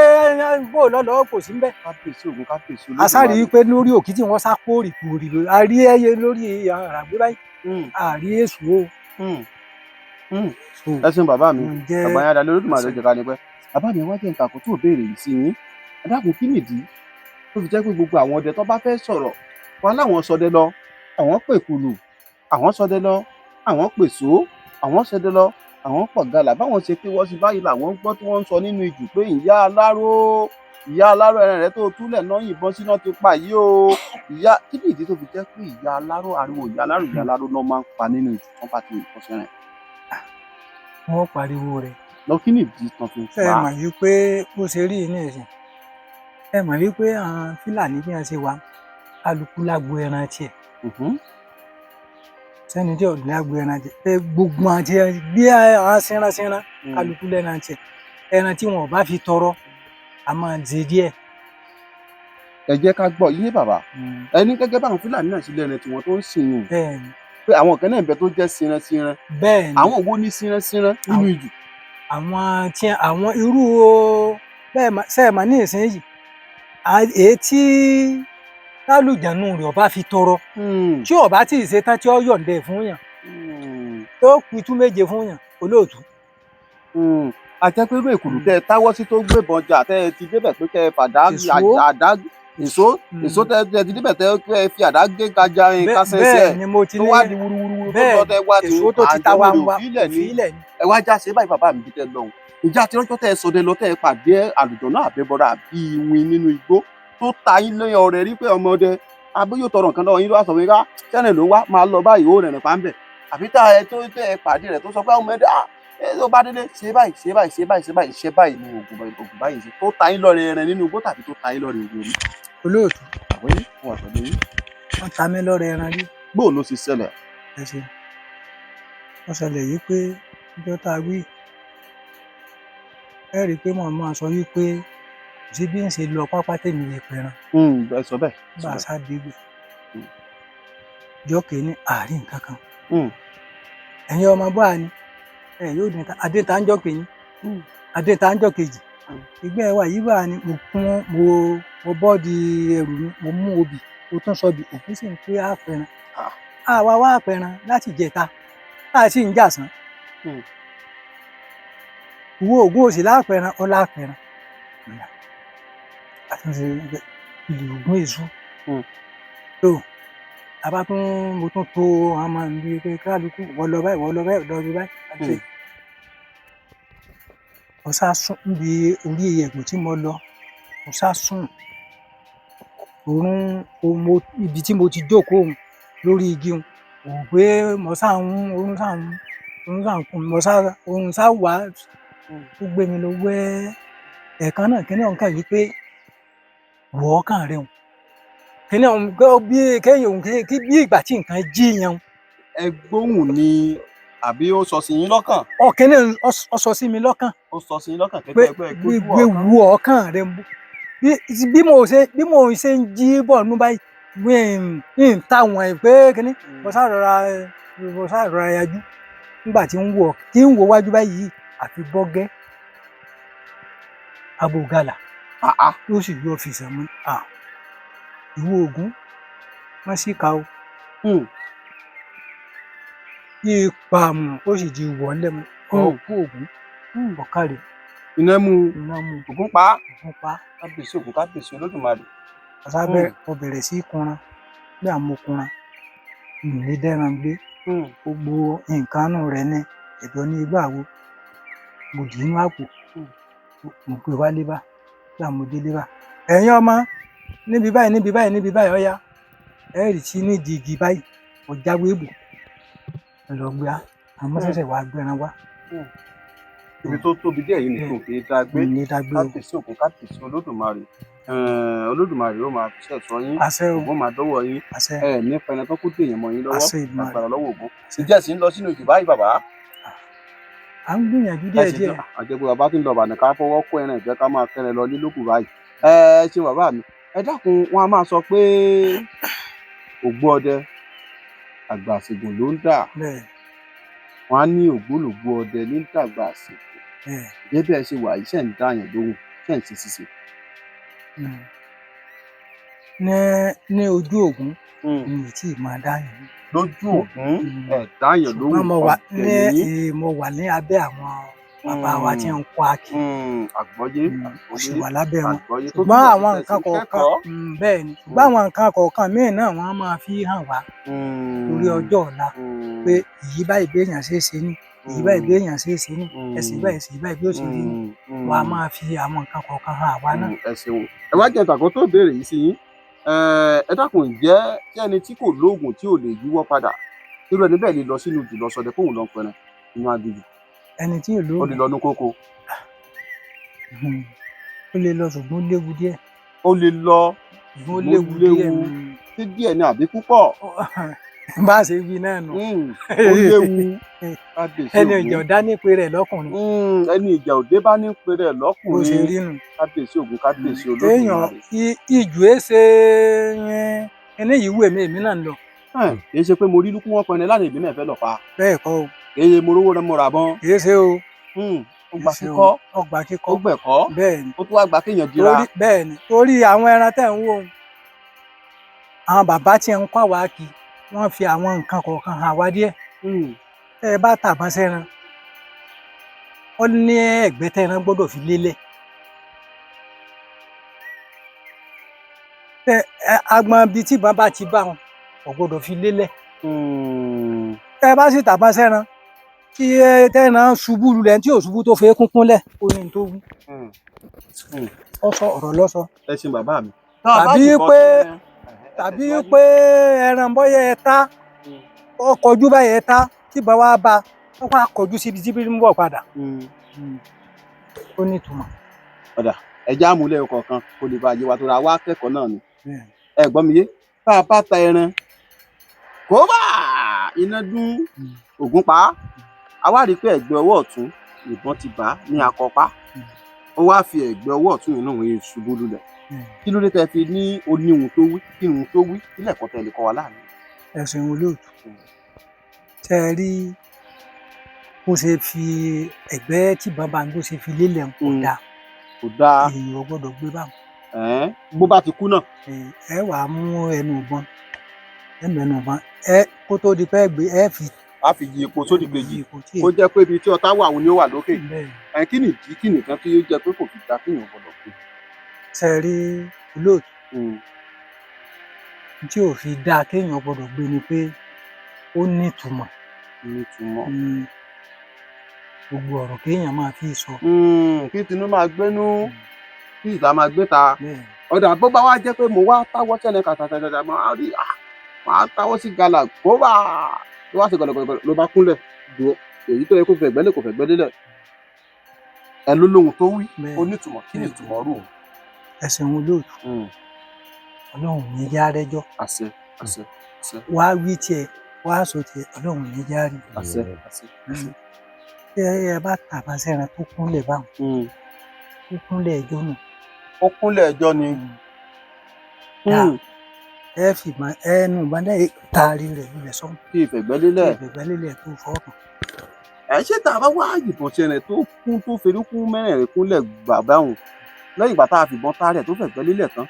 bó lọlọ kò sí nbẹ. Kábíyèsí Ògún, kábíyèsí Olódùmarè. Asárí wípé lórí òkìtì wọn sá kórì kórì, a rí ẹyẹ lórí àràgbé báyìí, a rí èṣù o. So, Ẹ ṣeun bàbá mi. ǹjẹ́ Àgbáyé adalẹ Olódùmarè ló jẹ ká ní pẹ́. Bàbá mi, wá jẹ́ nǹkan àkótó béèrè yìí sí yín. Ẹ dákun, kí nìdí tó fi jẹ́ pé gbogbo àwọn ọdẹ tó bá fẹ́ sọ̀rọ̀ wọn láwọn ṣọdẹ lọ, àwọn pèkùlù, àwọn ṣọdẹ lọ, àwọn pèsò, àwọn ṣọdẹ lọ, àwọn pọ̀galà, báwọn ṣe pé wọ́n sì báyìí làwọn ń gbọ́ tí wọ́n ń sọ nínú ijù pé ìyá aláró, ìyá aláró, ẹran rẹ tó túlẹ̀ náà yìnbọn síná ti pa yìí o. Ìyá, kí nìdí tó fi jẹ́ pé ìyá aláró, ariwo ìyá aláró, ìyá aláró náà máa ń pa nínú ijù tán bá ti yìnbọn sẹ́rìn? Wọn pariwo rẹ̀. Lọ, kí nìdí tán fi ń Ṣé ẹ pa á? mọ̀ wípé bó ṣe rí yìí nísìn, ẹ mọ̀ wípé àwọn Fúlàní bí wọ́n ṣe wà, kálukú lágbo ẹran tiẹ̀. Sẹ́ni tí ọ̀dùn lágbo ẹran tiẹ̀ pé gbogbo àti bí àwọn sinransinran, kálukú lẹ́ran tiẹ̀. Ẹran tí wọn ò bá fi tọrọ a máa ń ṣe díẹ̀. Ẹ jẹ́ ká gbọ́ yé bàbá. Ẹni gẹ́gẹ́ báwọn Fúlàní náà ṣe lẹ́ran tiwọn tó ń sìn yùn, Bẹ́ẹ̀ni. pé àwọn kan náà ń bẹ tó jẹ́ sinransinran? Bẹ́ẹ̀ni. Àwọn wo ní sinransinran nínú ijù? Àwọn tí àwọn irú o bẹ́ẹ̀ mà ṣe é mà ní ìsinyìí, èyí tí lálùjánu rẹ̀ ọba fi tọrọ, tí ọba tí ì ṣe tán tí ó yọ̀ǹda ẹ̀ fún yàn, tó pitú méje fún yàn, olóòtú. Àjẹ́ pé irú èkùrú tẹ́ ẹ táwọ́ sí tó gbébọn jà, tẹ́ ẹ ti débẹ̀ pé kẹ́ ẹ fàdá Èso. àdá èso èso, tẹ́ ẹ ti débẹ̀ tẹ́ ẹ fi àdá gé gaja kásẹ̀sẹ̀ Bẹ́ẹ̀ ni mo ti tó ní wá di wuruwuru tó bẹ́ẹ̀ lọ tẹ́ wá ti èso tó ti ta wa ń wa òfìlẹ̀ ni. òfìlẹ̀ ni. Ẹ wá já ṣe báyìí bàbá mi, bí tẹ́ lọ́hùn, ìjà tí rọ́jọ́ tẹ́ ẹ sọdẹ lọ, tẹ́ ẹ pàdé àlùjọ̀nú àbẹ́bọra àbí iwin nínú igbó tó ta yín lẹ́yìn ọ̀rẹ́ rí pé ọmọdé abó yóò tọrọ nǹkan lọ́wọ́ yín, ló wá sọ fún yín ká sẹ́rìn ló ń wá máa lọ báyìí, ó rìnrìn pa ń bẹ̀, àbí tá ẹ tó tẹ́ ẹ pàdé rẹ̀ tó sọ pé ọmọdé ah ẹ tó bá délé ṣe báyìí, ṣe báyìí, ṣe báyìí, ṣe báyìí, ṣe báyìí ni ògùn báyìí, ògùn báyìí ṣe tó ta yín lọ́rẹ̀ rẹ̀ nínú igbó tàbí tó ta yín lọ́rẹ̀ ògùn rí? Olóòtú. Àwọn yín wà pẹ̀lú yín. Wọ́n ta mí lọ́rẹ ẹran rí. Bóò ló ṣe ṣẹlẹ̀? Ẹ ṣe, wọ́n ṣẹlẹ̀ yìí pé ọjọ́ tá a wí, ẹ rí i pé màá máa sọ wípé kò sí bí ń ṣe lọ pápá tèmi lè pẹran. Ẹ sọ bẹ́ẹ̀, ẹ sọ Bá a bẹ́ẹ̀. sá débẹ̀ ọjọ́ kìíní, àárín nǹkan kan. Ẹ̀yin ọmọ bọ́à ni ẹ yóò dín ta adéta ń jọ́ kìíní, adéta ń jọ́ kejì. Ìgbẹ́ wa yìí bá a ni mo kún, mo bọ́ọ̀dì ẹrù mi, mo mú obì, mo tún sọ bì òkú sì ń pé àpẹran. Àwa wá àpẹran láti jẹta tá a sì ń jà sán. Ìwọ ògùn òsì lápẹran ọlá àpẹran àtúnṣe ìlú ògùn èṣù. Tó a bá tún mo tún tó àwọn ọmọ mi pé kálukú wọ́n lọ báyìí, wọ́n lọ báyìí, lọ bí báyìí àti mo sá sùn níbi orí ẹ̀gùn tí mo lọ. Mo sá sùn òórùn mo ibi tí mo ti jókòó òun lórí igi òun kò pé mo sá ń oorun sá ń oorun sá ń kùn mí, mo sá oorun sá wá ó gbé mi lọ wẹ́ẹ́. Ẹ̀ẹ̀kan náà kíní ọ̀hún kàn wí pé wọ̀ ọ́ kàn rẹ̀ hùn kíní ọ̀hún gbọ́ bí kéèyàn òun kí bí ìgbà tí nǹkan jí yan. Ẹ gbóhùn ni àbí ó sọ sí yín lọ́kàn? Ọ̀kíní ó sọ sí mi lọ́kàn. Ó sọ sí yín lọ́kàn pé kẹ́kẹ́ pé ẹ gbójú gbé ọ̀kan. wù ọkàn rẹ mú bí mo ṣe ń jí bọ̀ nú báyìí mi ń ta wọ̀n ẹ̀ pé kíní mo sá rọra yajú nígbà tí ń wọ̀ tí ń wò wájú báyìí àfi bọ́gẹ́ abo gàlà yóò sì yọ fìsàn mi à ìwọ ògún má sì ka o ìpàmù ó sì di wọ̀ ńlẹ̀ mu ọkú ògún ọ̀kàrẹ̀. Iná mú. Iná mú. Ògún pa á. Ògún pa á. Kábíyèsí Ògún, kábíyèsí Olódùmarè. Ọ̀sá bẹ̀rẹ̀, mo bẹ̀rẹ̀ sí í kunra bí àmọ́ kunra mi ò lè dẹ́ran gbé. Gbogbo nǹkan nù rẹ̀ ní ẹ̀dọ̀ ní igbá wo mo dì í nú àpò, mo gbé wálé bá bí àmọ́ délé bá ẹ̀yin ọmọ níbi báyìí níbi báyìí níbi báyìí ọ̀ya ẹ rí sí nídìí igi báyìí mo jáwé bò. Lọ gbé a, àmọ́ ṣẹ̀ṣẹ̀ wàá gbẹran wá. Ibi tó tóbi díẹ̀ yìí nìkan kì í dá gbé. Ní dágbé o. Kábíyèsí Ògún, kábíyèsí Olódùmarè. Olódùmarè ó máa fi ṣẹ̀ṣọ́ yín. Àṣẹ o. Ògún máa dọ́wọ́ yín. Àṣẹ. Ẹ ní fẹnẹ tó kú dèèyàn mọ́ yín lọ́wọ́. Àṣẹ Èdùmàrè. Agbára lọ́wọ́ Ògún. Ǹjẹ́ sì ń lọ sínú ìjù báyìí, bàbá? À ń gbìyànjú díẹ̀ díẹ̀. Àjẹpẹ́ bàbá tí ń lọ Ìbàdàn, ká fọwọ́ kó ẹran ìgbẹ́, ká máa kẹrẹ lọ nílòkù báyìí. Ẹ ṣe bàbá mi, ẹ dákun, wọn a máa sọ pé ògbó ọdẹ àgbà àṣègùn ló ń dà. Bẹ́ẹ̀. Wọn á ní ògbólógbò ọdẹ ní dàgbà àṣègùn. Bẹ́ẹ̀. Jẹ́ bí ẹ ṣe wà yìí, ṣe ń dá yàn lóhùn, ṣe ń ṣe ṣíṣe? Ní ojú Ògún, mi ò tí ì máa dá yàn. Lójú Ògún, ẹ dá yàn lóhùn? Ṣùgbọ́n mo wà ní ọ̀dẹ̀ yín. mo wà ní abẹ́ àwọn bàbá wa tí ń kọ́ akí. Àgbọ́yé. Mo sì wà lábẹ́ wọn. Àgbọ́yé tó Ṣùgbọ́n túmọ̀ sí àwọn pé ẹ nǹkan sì ń kọ̀ọ̀kan kẹ́kọ̀ọ́. Bẹ́ẹ̀ ni, ṣùgbọ́n àwọn nǹkan kọ̀ọ̀kan míì náà wọ́n á máa fi hàn wá lórí ọjọ́ ọ̀la pé èyí báyìí bí èèyàn ṣe é ṣe ní, èyí báyìí bí èèyàn ṣe é ṣe ní, ẹ̀sìn báyìí, ẹ̀sìn báyìí bí ó ṣe rí ní. Wọ́n á máa fi àwọn nǹkan kọ̀ọ̀kan hàn àwa náà. Ẹ ṣeun. Ẹ wá jẹ́ ìtàkùn tó béèrè yìí sí yín. Ẹ dákun, ǹjẹ́ tí ẹni tí kò lóògùn, tí ò lè yíwọ́ padà, irú ẹni bẹ́ẹ̀ lè lọ sínú jù lọ sọdẹ kóun lọ pẹran inú aginjù? Ẹni tí ò Ó lè lóògùn? lọ nú kókó? Ó lè lọ, ṣùgbọ́n ó léwu díẹ̀. Ó lè lọ? Ṣùgbọ́n ó léwu díẹ̀. Ṣé díẹ̀ ni àbí púpọ̀? Bá a ṣe wí náà nù. Ó léwu, kábíyèsí Ẹni Ògún. ìjà ọ̀dá nípe rẹ̀ lọ́kùnrin. Ẹni ìjà òde bá ní pé rẹ̀ Bó ṣe lọ́kùnrin. rí nù. Kábíyèsí Ògún, kábíyèsí Téèyàn Olódùmarè. Ìjù ẹ ṣe ẹni yìí wù èmi, èmi náà ń lọ. Kì í ṣe pé mo rí lúkú wọn pẹran lánàá, èmi náà fẹ́ lọ pa. Bẹ́ẹ̀ kọ́ o. Kì í ṣe mo rówó rẹ mo rà bọ́n. Kì í ṣe o. Ó gba Kì í ṣe o. kíkọ́. Ó gba kíkọ́. Ó gbẹ̀kọ́. Bẹ́ẹ̀ ni. Ó tún wá gba kéèyàn dira. Torí bẹ́ẹ̀ ni, torí àwọn ẹran tẹ̀ ń wò ó, àwọn bàbá tí ń kọ́ àwa kì wọ́n fi àwọn nǹkan kọ̀ọ̀kan hàn wá díẹ̀. Tẹ́ ẹ bá tàbọn sẹ́ran, ó ní ẹ̀gbẹ́ tẹ́ran gbọ́dọ̀ fi lélẹ̀. Tẹ ẹ agbọn bíi tí ìbọn bá ti bá wọn kò gbọ́dọ̀ fi lélẹ̀. Tẹ́ ẹ bá sì tàbọn sẹ́ran tí ẹ tẹ́ran ṣubú lulẹ̀, tí ò ṣubú tó fi eékún kúnlẹ̀, ó ní tó wú. Ó sọ ọ̀rọ̀ lọ́sọ. Ẹ ṣeun bàbá mi. Tàbí pé ẹran bọ́yá ẹ ta, ó kọjú báyìí, ẹ ta, tí ìbọn wá bá ó wá kọjú síbi tí bí ń bọ̀ padà, ó ní ìtumọ̀. Ọ̀dà, ẹja àmúlẹ̀ kọ̀ọ̀kan kò lè bá yé wa tó ra wá kẹ́kọ̀ọ́ náà ni. Ẹ gbọ́ mi yé, tá a bá ta ẹran kó bá iná dún Ògún pa á, a wá rí i pé ẹ̀gbẹ́ ọwọ́ ọ̀tún ìbọn ti bà á ní akọpá, ó wá fi ẹ̀gbẹ́ ọwọ́ ọ̀tún yìí náà wọ́n ṣubú lulẹ̀, kí ló dé tẹ́ fi ní oníhun tó wí? Kí ni ohun tó wí? Kí lẹ̀kọ́ tẹ́ lè kọ́ wa láàrin? Ẹ̀sìn olóòtú, tẹ́ ẹ rí bó ṣe fi ẹ̀gbẹ́ tí bàbá ń bó ṣe fi lélẹ̀ ń kò dáa. Kò dáa. Èèyàn ò gbọ́dọ̀ gbé báwọn. Bó bá ti kú náà? Ẹ wàá mú ẹnu ìbọn, ẹ mẹ́nu ìbọn ẹ, kó tó di pé ẹ gbé, ẹ fi A fi yí epo sódì kejì, ipò tí kó jẹ́ pé ibi tí ọ̀tá wà òun ni ó wà lókè. Bẹ́ẹ̀. Ẹ kí nìdí, kí nìkan tí yóò jẹ́ pé kò fi da kéèyàn gbọ́dọ̀ kú? Tẹ́ ẹ rí olóòtú, tí ò fi dáa kéèyàn gbọ́dọ̀ gbé ni pé ó nítumọ̀. Nítumọ̀. Gbogbo ọ̀rọ̀ kéèyàn máa fi sọ. Kí tinú máa gbénú, kí ìta máa gbé ta. Bẹ́ẹ̀. Ọ̀dà, bó bá wá jẹ́ pé mo wá táwọ́ sẹ́lẹ̀ kàtàkàtà, máa rí, máa táwọ́ sí gàlà kó bá ló wá sí gọ̀lọ̀gọ̀lọ̀, ló bá kúnlẹ̀ dúró, èyí tó yẹ kó fẹ̀gbẹ́ lé kò fẹ̀gbẹ́ lélẹ̀, ẹ ló lóhun tó wí. Bẹ́ẹ̀. Ó nítumọ̀, kí ni ìtumọ̀ rò? Ẹsẹ̀ wọn olóòtú, Ọlọ́run ní já rẹ́jọ́. Àṣẹ, àṣẹ, àṣẹ. Wá wí tiẹ̀, wá sọ tiẹ̀, Ọlọ́run ní já rí. Àṣẹ, àṣẹ, àṣẹ. Tí ẹ bá tàbá sẹ́ran tó kúnlẹ̀ báwọn, tó kúnlẹ̀ ẹjọ́ nù. Ó kúnlẹ̀ ẹjọ́ ni. Dáa. Ẹ fi ìbọn ẹnu ìbọn dẹ́ taari rẹ̀ lulẹ̀ sọ́hùn. Kí ìfẹ̀gbẹ́ lélẹ̀. Kí ìfẹ̀gbẹ́ lélẹ̀ tó fọwọ́ kàn. Ẹ ṣé, tá a bá wá yìnbọn ṣẹlẹ̀ tó kún, tó ferúkún mẹ́rẹ̀ẹ̀rin kúnlẹ̀ bàbá òun, lẹ́yìn ìgbà tá a fìbọn tá rẹ̀ tó fẹ̀gbẹ́ lélẹ̀ tán,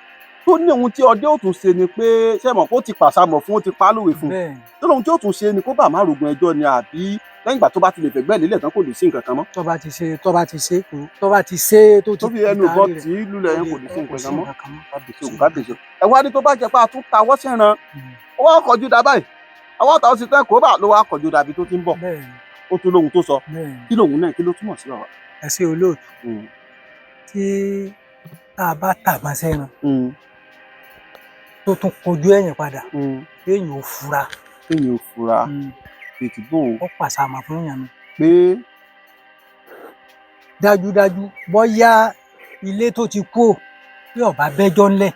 tó ní ohun tí ọdẹ ò tún ṣe ni pé ṣé mọ̀ kó ti pàṣàmọ̀ fún, ó ti pa á lówe fún un, tó lóhun tí ó tún ṣe ni kó bà má rogun ẹjọ́ ni, àbí lẹ́yìn ìgbà tó bá ti lè fẹ̀gbẹ́ lélẹ̀ tán kò lè sí nǹkan kan mọ́? Tó bá ti ṣe, tó bá ti ṣe, kò tó bá ti ṣe tó ti Tó fi ẹnu ìbọn tì í lulẹ̀ yẹn, kò lè sí nǹkan kan mọ́. Kábíyèsí ògùn, kábíyèsí. Ẹ wá ní tó bá jẹ pé a tún tawọ́ sẹ́ran, ó wá kọjú dá báyìí, àwọn àtàwọn sì tẹ́ kó bá ló wá kọjú dàbí tó ti ń bọ̀, ó tún lóhun tó sọ, kí lóhun náà, kí ló túmọ̀ sí, bàbá? Ẹ ṣe olóòtú, tí tá a bá tàbọn sẹ́ran tó tún kọjú ẹ̀yìn padà, kéèyàn ò fura. Kéèyàn ò fura. Bíi ti bó o. Ó pàṣàmà fún yàn ni. Pé Dájúdájú, bóyá ilé tó ti kú ò bí ọba bẹ́jọ́ ńlẹ̀,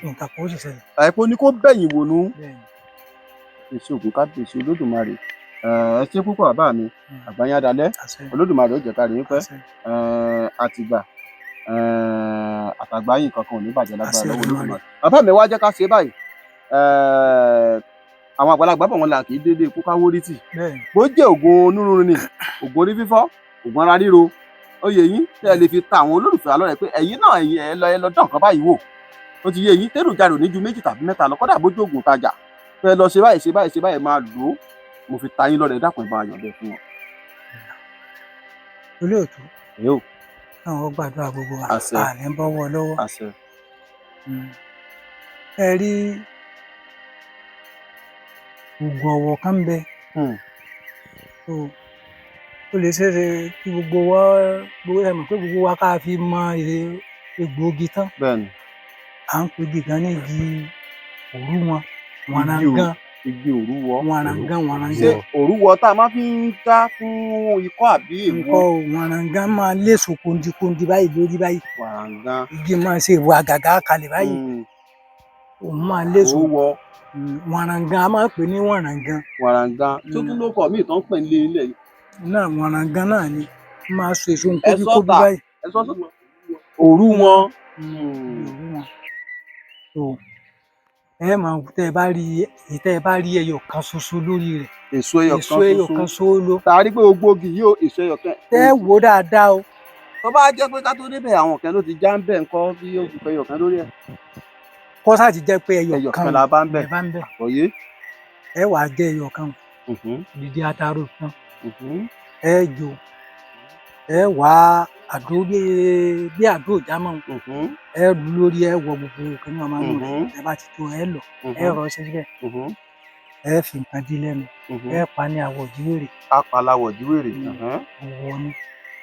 nǹkan kò sì ṣẹlẹ̀. Àìpé ní kó bẹ̀yìn wò nú. Bẹ́ẹ̀ ni. Èso ògùn, kábíyèsí Olódùmarè. Ẹ ṣé púpọ̀, bàbá mi. Àgbáyé adalẹ́. Àṣẹ. Olódùmarè ó jẹ́ ká rí yín pẹ́. Àṣẹ. Àtìgbà àtàgbáyìn kankan ò ní bàjẹ́ lágbára Àṣẹ lọ́wọ́ Olódùmarè. Olódùmarè. Bàbá mi, wá jẹ́ ká ṣe báyìí. Àwọn àgbàlagbà bọ̀, wọ́n là kì í dédé kú káwórí tì. Bẹ́ẹ̀ ni. Bó jẹ́ ògùn onírúurú ni, ògùn orí fífọ́, ògùn ara ríro, ó yẹ yín tẹ́ ẹ lè fi ta àwọn olólùfẹ́ alọ́ rẹ̀ pé ẹ̀yin náà, ẹ̀yin ẹ lọ dán nǹkan báyìí wò. Ó ti yé yín, tẹ́lùjà rò ní ju méjì tàbí mẹ́ta lọ, kódà bójú ògùn tajà fẹ́ lọ ṣe báyìí, ṣe báyìí, ṣe báyìí, máa lò ó. Mo fi ta yín lọ́rẹ̀, dákun, ẹ bá yàn bẹ́ẹ̀ fún wọn. Olóòtú. Èyí ò. Náà gbàdúrà gbogbo wa. Àṣẹ. Àní bọ́wọ́ lọ́wọ́. Àṣẹ. Ẹ rí oògùn ọ̀wọ̀ kan ń bẹ tó ó lè ṣeéṣe kí gbogbo wa, gbogbo ẹ mọ̀ pé gbogbo wa ká fi mọ egbòogi tán. Bẹ́ẹ̀ni. À ń pe igi kan ní igi òrú wọn wọnrangan. Igi òrúwọ. Wọnrangan. Ṣé Wọnrangan. òrúwọ tá a máa fi ń dá fún ikọ́ àbí èwo? Nǹkan wọnrangan máa léso kondikondi báyìí lórí báyìí. Wàràngán. Igi máa ṣe ìwà gàgà kalẹ̀ báyìí, òun máa léso. Òrúwọ. Wọnrangan, a máa ń pè ní wọnrangan. Wàràngán tó tún ló kọ míì tó ń pè ní ilé yìí. Náà wọnrangan náà ni, máa so èso Ẹ nkóbíkóbí sọ́tà. báyìí. Ẹ sọ sọ òrú wọn. Òrú wọn tó ẹ máa tẹ ẹ bá rí èyí, tẹ ẹ bá rí ẹyọ kan ṣoṣo lórí rẹ̀. Èso ẹyọ Èso kan ẹyọ kan ṣoṣo. ṣoṣo. Tá a rí pé gbogbo igi yìí ó èso ẹyọ kan. Tẹ ẹ wò dáadáa o. Tó bá jẹ́ pé ká tó débẹ̀ àwọn kan ló ti já ń bẹ̀ ńkọ́, bí ó fi pẹ́ ẹyọ kan lórí ẹ̀? Kọ́sà ti jẹ́ pé ẹyọ Ẹyọ kan kan la bá ń bẹ̀. ẹ bá ń bẹ̀. Òye. Ẹ wàá jẹ ẹyọ kan, dídí ataro kan, ẹ jò, ẹ wá àdó bí àdó ìjámọ̀, ẹ lù lórí, ẹ wọ gbogbo nǹkan ní ọmọ inú rẹ̀. Ẹ bá ti tó, ẹ lọ, ẹ rọ síbẹ̀, ẹ fi nǹkan dí lẹ́nu, ẹ pa ní àwọ̀ jíwèrè. Apalawọ̀ jíwèrè. Ọ̀wọ̀ ni.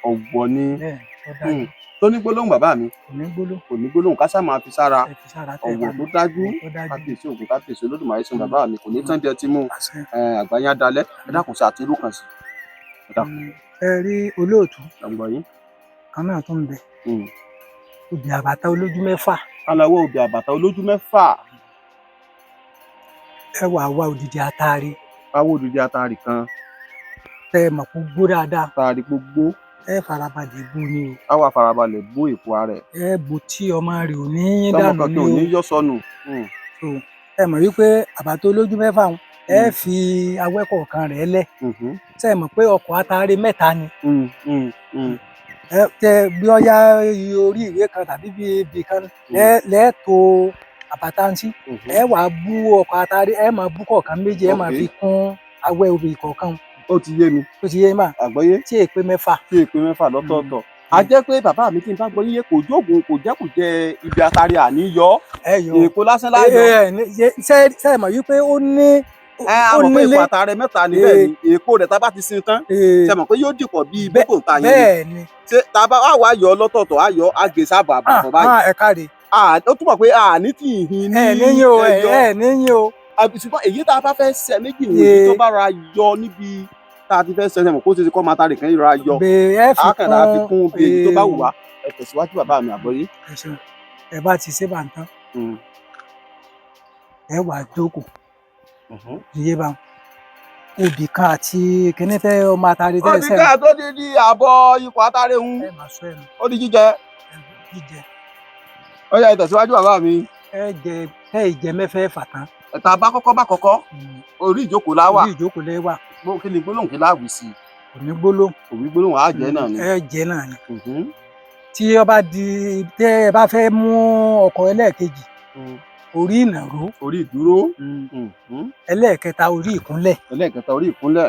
Ọ̀wọ̀ ni. Bẹ́ẹ̀ ó dájú. Tó ní gbólóhùn, bàbá mi? Kò ní gbólóhùn. Kò ní gbólóhùn, ká sá máa fi sára. Ẹ fi sára tẹ́ ẹ Ọ̀wọ̀ bá tó lò. dájú. Ọ̀wọ̀ tó dájú. Kábíyèsí ògùn, kábíyèsí Olódùmarè sùn, bàbá mi, kò ní tán bí ẹ ti mú. Àṣẹ. Àgbáyé adalẹ, ẹ dákun, sí àti irú kan sí, ẹ dákun. Ẹ rí, olóòtú, Ọgbọ̀n yín. kan náà tó ń bẹ, obì àbàtà olójú mẹ́fà. Aláwọ̀ obì àbàtà olójú mẹ́fà. Ẹ wà wá odidi atare. Káwọ́ odidi atari kan. Tẹ ẹ mọ̀ kó gbó dáadáa. Atari gbogbo. Ẹ farabalẹ̀ bó ni o. Káwọ́ àfarabalẹ̀ bó èpo ara ẹ̀. Ẹ bò tí ọmọ rẹ̀ ò ní yín Tọmọ dànù kankan ni ò o. ní yọ sọnù. So, ẹ mọ̀ wípé àbàtà olójú mẹ́fà ń, ẹ fi awẹ́ kọ̀ọ̀kan rẹ̀ lẹ̀. Ṣé ẹ mọ̀ pé ọkọ̀ atare mẹ́ta ni? Ẹ tẹ bí ọyá orí ìwé kan tàbí bí ibì kan lẹ́ẹ̀tò àbàtà ń sí. Ẹ wàá bú ọkọ̀ atare, ẹ máa bú kọ̀ọ̀kan méjì, ẹ máa fi kún awẹ́ obì kọ̀ọ̀kan. Ó ti yé mi. Tó ti yé mà? Àgbọ́yé. Tí èpè mẹ́fà. Tí èpè mẹ́fà lọ́tọ̀ọ̀tọ̀. A jẹ́ pé bàbá mi, tí n bá gbọ́ yíyé, kò jóògùn, kò jẹ́ kò jẹ ibi atari àní yọ. Ẹ yọ. Èpo lásán láyọ. Ẹ ẹ ṣe ṣe mọ̀ wípé ó ní Ẹ a ó mọ̀ pé nílé èpo atare mẹ́ta ni. Bẹ́ẹ̀ ni, èpo rẹ̀ tá a bá ti sin tán, ṣe mọ̀ pé yóò dìpọ̀ bíi bókò ń ta yẹn ni? Bẹ́ẹ̀ ni. Ṣé tá a bá wà wá yọ lọ́tọ̀ọ̀tọ̀, á yọ á gé sábà àbàbọ̀ báyìí? Ẹ káre. Ó túmọ̀ pé a ní tí ìhìn ní Ẹ níyìn o, ẹ ẹyọ. ẹ níyìn o. Àbí ṣùgbọ́n èyí tá a bá fẹ́ ṣe méjì wò, èyí tó bá ra yọ níbi tá a ti fẹ́ ṣe, mọ̀ kó ṣe ṣe kọ́ máa ta rè kan yìí ra yọ. Bẹ́ẹ̀ ẹ fi A kàn ra fi kún bí èyí tó bá wù ee, wá. Ẹ tẹ̀síwájú, bàbá mi, àgbọ́yé. Ẹ ṣeun. Ẹ bá ti ṣe bá ń tán, ẹ wàá jókòó iye bá obì kan àti kíní tẹ ọmọ atare tẹ Ó ti ẹsẹ. ká tó di àbọ̀ ikọ̀ atare ń. Ẹ máa sọ ẹnu. Ó di jíjẹ. Jíjẹ. Ó yá, ẹ tẹ̀síwájú, bàbá mi. Ẹ jẹ, ẹ jẹ mẹ́fẹ̀ẹ̀fà tán. Ẹ̀ta bá kọ́kọ́ bá kọ́kọ́ orí ìjókòó la wà. Orí ìjókòó lẹ wà. Kí ni gbólóhùn, kí láwùí sí i? Kò ní gbólóhùn. Òwí gbólóhùn, á jẹ́ náà ni. Ẹ jẹ náà ni. Tí ó bá di tẹ ẹ bá fẹ́ mú ọkọ̀ ẹlẹ́ẹ̀kejì, orí ìnàró. Orí ìdúró. Ẹlẹ́ẹ̀kẹta, orí ìkúnlẹ̀. Ẹlẹ́ẹ̀kẹta, orí ìkúnlẹ̀.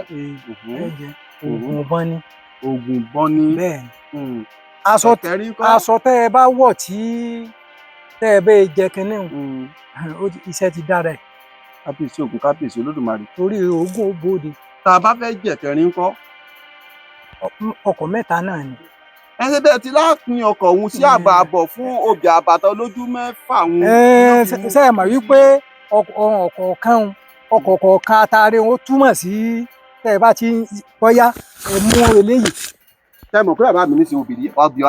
Ẹ jẹ, oògùn ọbọn ni. Oògùn ìbọn ni. Bẹ́ẹ̀ ni. Aṣọ Ẹ̀kẹrin ńkọ́? Aṣọ tẹ ẹ bá wọ̀ tí tẹ ẹ bẹ́ẹ̀ jẹ kínní o, iṣẹ́ ti dára ẹ̀. Kábíyèsí ògùn, kábíyèsí Olódùmarè. Torí oògùn ó bóde. Tá a bá fẹ́ jẹ̀kẹrin ńkọ́? Ọkọ̀ mẹ́ta náà ni. Ẹ ṣe bẹ́ẹ̀ ti láàpin ọkọ̀ òun sí àbà àbọ̀ fún obì àbàtà olójú mẹ́fà òun. Ẹ ṣe é mọ̀ wípé ọkọ̀ kan Ọkọ̀ kọ̀ọ̀kan atare wọn túmọ̀ sí tẹ́ ẹ bá ti ń bọ́yá ẹ mú eléyìí. Tẹ́ mọ̀ pé bàbá mi ní sin obìnrin ọbì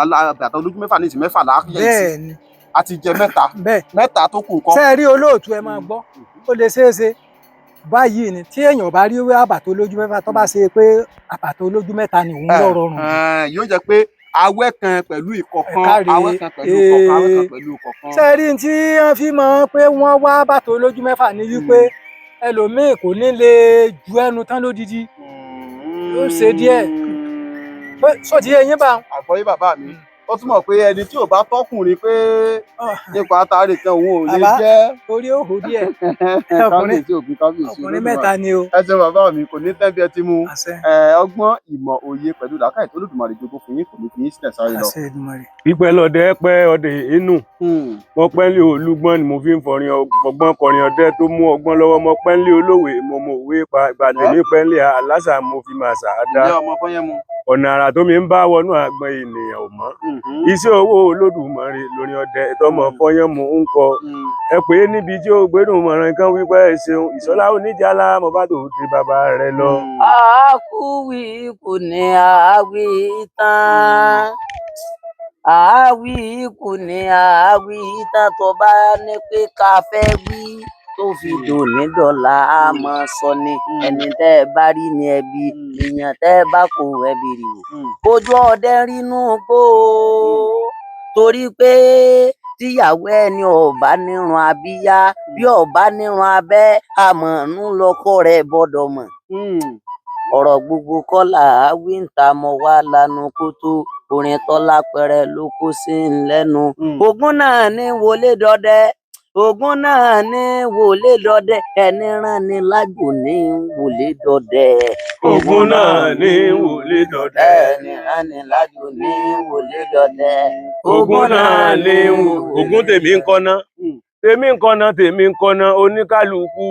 àtọ lójú mẹ́fà ní ìsìn mẹ́fà láàyè sí. Bẹ́ẹ̀ ni. A ti jẹ mẹ́ta. Bẹ́ẹ̀. Mẹ́ta tó kù nǹkan. Ṣé ẹ rí olóòtú, ẹ máa gbọ́, ó lè ṣeé ṣe báyìí ni tí èèyàn bá rí àbàtà olójú mẹ́fà, tó bá ṣe pé àbàtà olójú mẹ́ta ni òun lọ rọrùn jù. Yóò jẹ́ pé awẹ́ kan pẹ̀lú ìkọ̀kan. Káre. Awẹ́ kan pẹ̀lú ìkọ̀kan, awẹ́ kan pẹ̀lú ìkọ̀kan. Ṣé ẹ rí tí wọ́n fi mọ̀ pé wọ́n wá bàtà olójú mẹ́fà ni wípé ẹlòmíì kò ní lè ju ẹnu tán lódidi, yóò ṣe díẹ̀. Sọ ti yé yín bá wọn. Àgbọ́yé bàbá mi, ó túmọ̀ pé ẹni tí ò bá tọkùnrin pé nípa atare kan òun ò lè Bàbá, jẹ́. Orí òhò díẹ̀. Ọkùnrin Kábíyèsí ògún, kábíyèsí ọkùnrin Olódùmarè. mẹ́ta ni o. Ẹ ṣeun bàbá mi, kò ní tẹ́ bí ẹ ti mú. Àṣẹ. Ọgbọ́n, ìmọ̀, òye pẹ̀lú làákàyè tó Olódùmarè jogún fún yín kò ní fi yín sílẹ̀ sáré lọ. Àṣẹ Èdùmàrè. Pípẹ́ lọdẹ pẹ́ ọdẹ inú. Mo pẹ́ lé olúgbọ́n ni mo fi ń fọrin ọgbọ́n kọrin ọdẹ tó mú ọgbọ́n lọ́wọ́. Mo pẹ́ lé olówe, mo mọ òwe pa ìgbàdé ní pẹ́ lé aláṣà, mo fi máa ṣà á dá. Ǹjẹ́ ọmọ fọyín mu. Ọ̀nà àrà tó mi ń bá wọnú àgbọn ènìyàn ò mọ́. Iṣẹ́ owó Olódùmarè lórí ọdẹ tọmọ fọyán mu ń kọ. Ẹ pé níbi tí ó gbédùn mọ̀ràn kan wípé ẹ ṣeun ìṣọlá oníjàlá, mo bá tó di bàbá rẹ lọ. Àákúwí kò ní àáwí tán, àáwí kò ní àáwí tán. Tó bá ní pé ká fẹ́ wí tó fi dòní dọ̀la, á mọ̀ sọ ni. Ẹni tẹ́ ẹ bá rí ni ẹbí èèyàn, tẹ́ ẹ bá kó ẹbí rí o. Ojú ọdẹ rínú gbó o, torí pé tíyàwó ẹni ọba nírun abíyá, bí ọba nírun abẹ́, àmọ̀nù lọkọ rẹ̀ gbọ́dọ̀ mọ̀. Ọ̀rọ̀ gbogbo kọ́ là á wí ń ta mọ́ wá lanu kó tó orin tọ́lá pẹrẹ ló kó sí ń lẹ́nu. Ogun náà ní wọlé dọdẹ, ogun náà ní wọlé dọdẹ, ẹni rán ni lágbo ní wọlé dọdẹ. Ogun náà ní wọlé dọdẹ. Ẹni rán ni lágbo ní wọlé dọdẹ. Ogun náà ní ogun. Tèmi ń kọ́ná, tèmi ń kọ́ná, tèmi ń kọ́ná, oníkálukú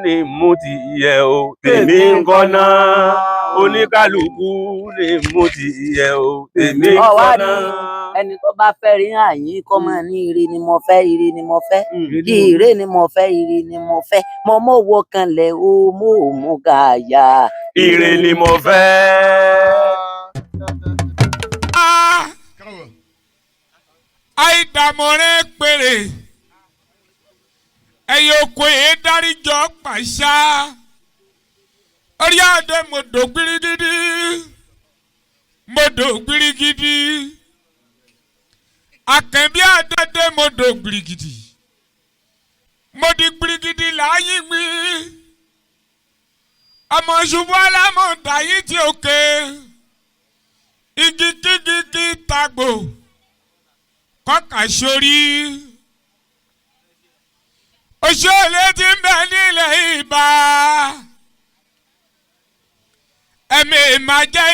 ní mú ti yẹ o. Tèmi ń kọ́ná, oníkálukú ní mú ti yẹ o. Tèmi ń Ọ̀wá kọ́ná. ni ẹni tó bá fẹ́ rí àyín kọ́ máa ní ire ni mo fẹ́, ire ni mo fẹ́, ire ni mo fẹ́, ire ni mo fẹ́, mo mọ̀wọ́ kanlẹ̀ o, mo ò mú gàyà. Ire ni mo fẹ́. Àìdàmọ̀rẹ́ péré ẹ̀yẹ oko yìí dáríjọ pàṣà orí adé mọ̀dọ̀ gbirigidi, mọ̀dọ̀ gbirigidi, àkànbí adé mọ̀dọ̀ gbirigidi, mọ̀dí gbirigidi láàyè gbé ọmọ ṣubú alámọ̀dá yìí ti òkè igi kígi kí tagbò kọ́kà sórí. Òṣèlú ti ń bẹ nílẹ̀ ìbá. Ẹ̀mí máa jẹ́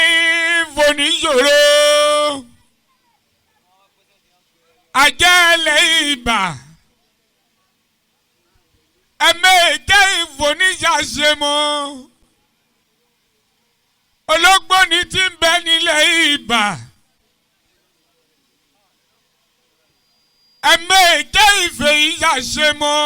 ìfòníṣòro. Àjẹ́ ilẹ̀ ìbá. Ẹ̀mí jẹ́ ìfòníṣàṣemọ́. Ológbòní ti ń bẹ nílẹ̀ ìbá. Ẹ̀mí jẹ́ ìfẹ́ ìyàṣemọ́.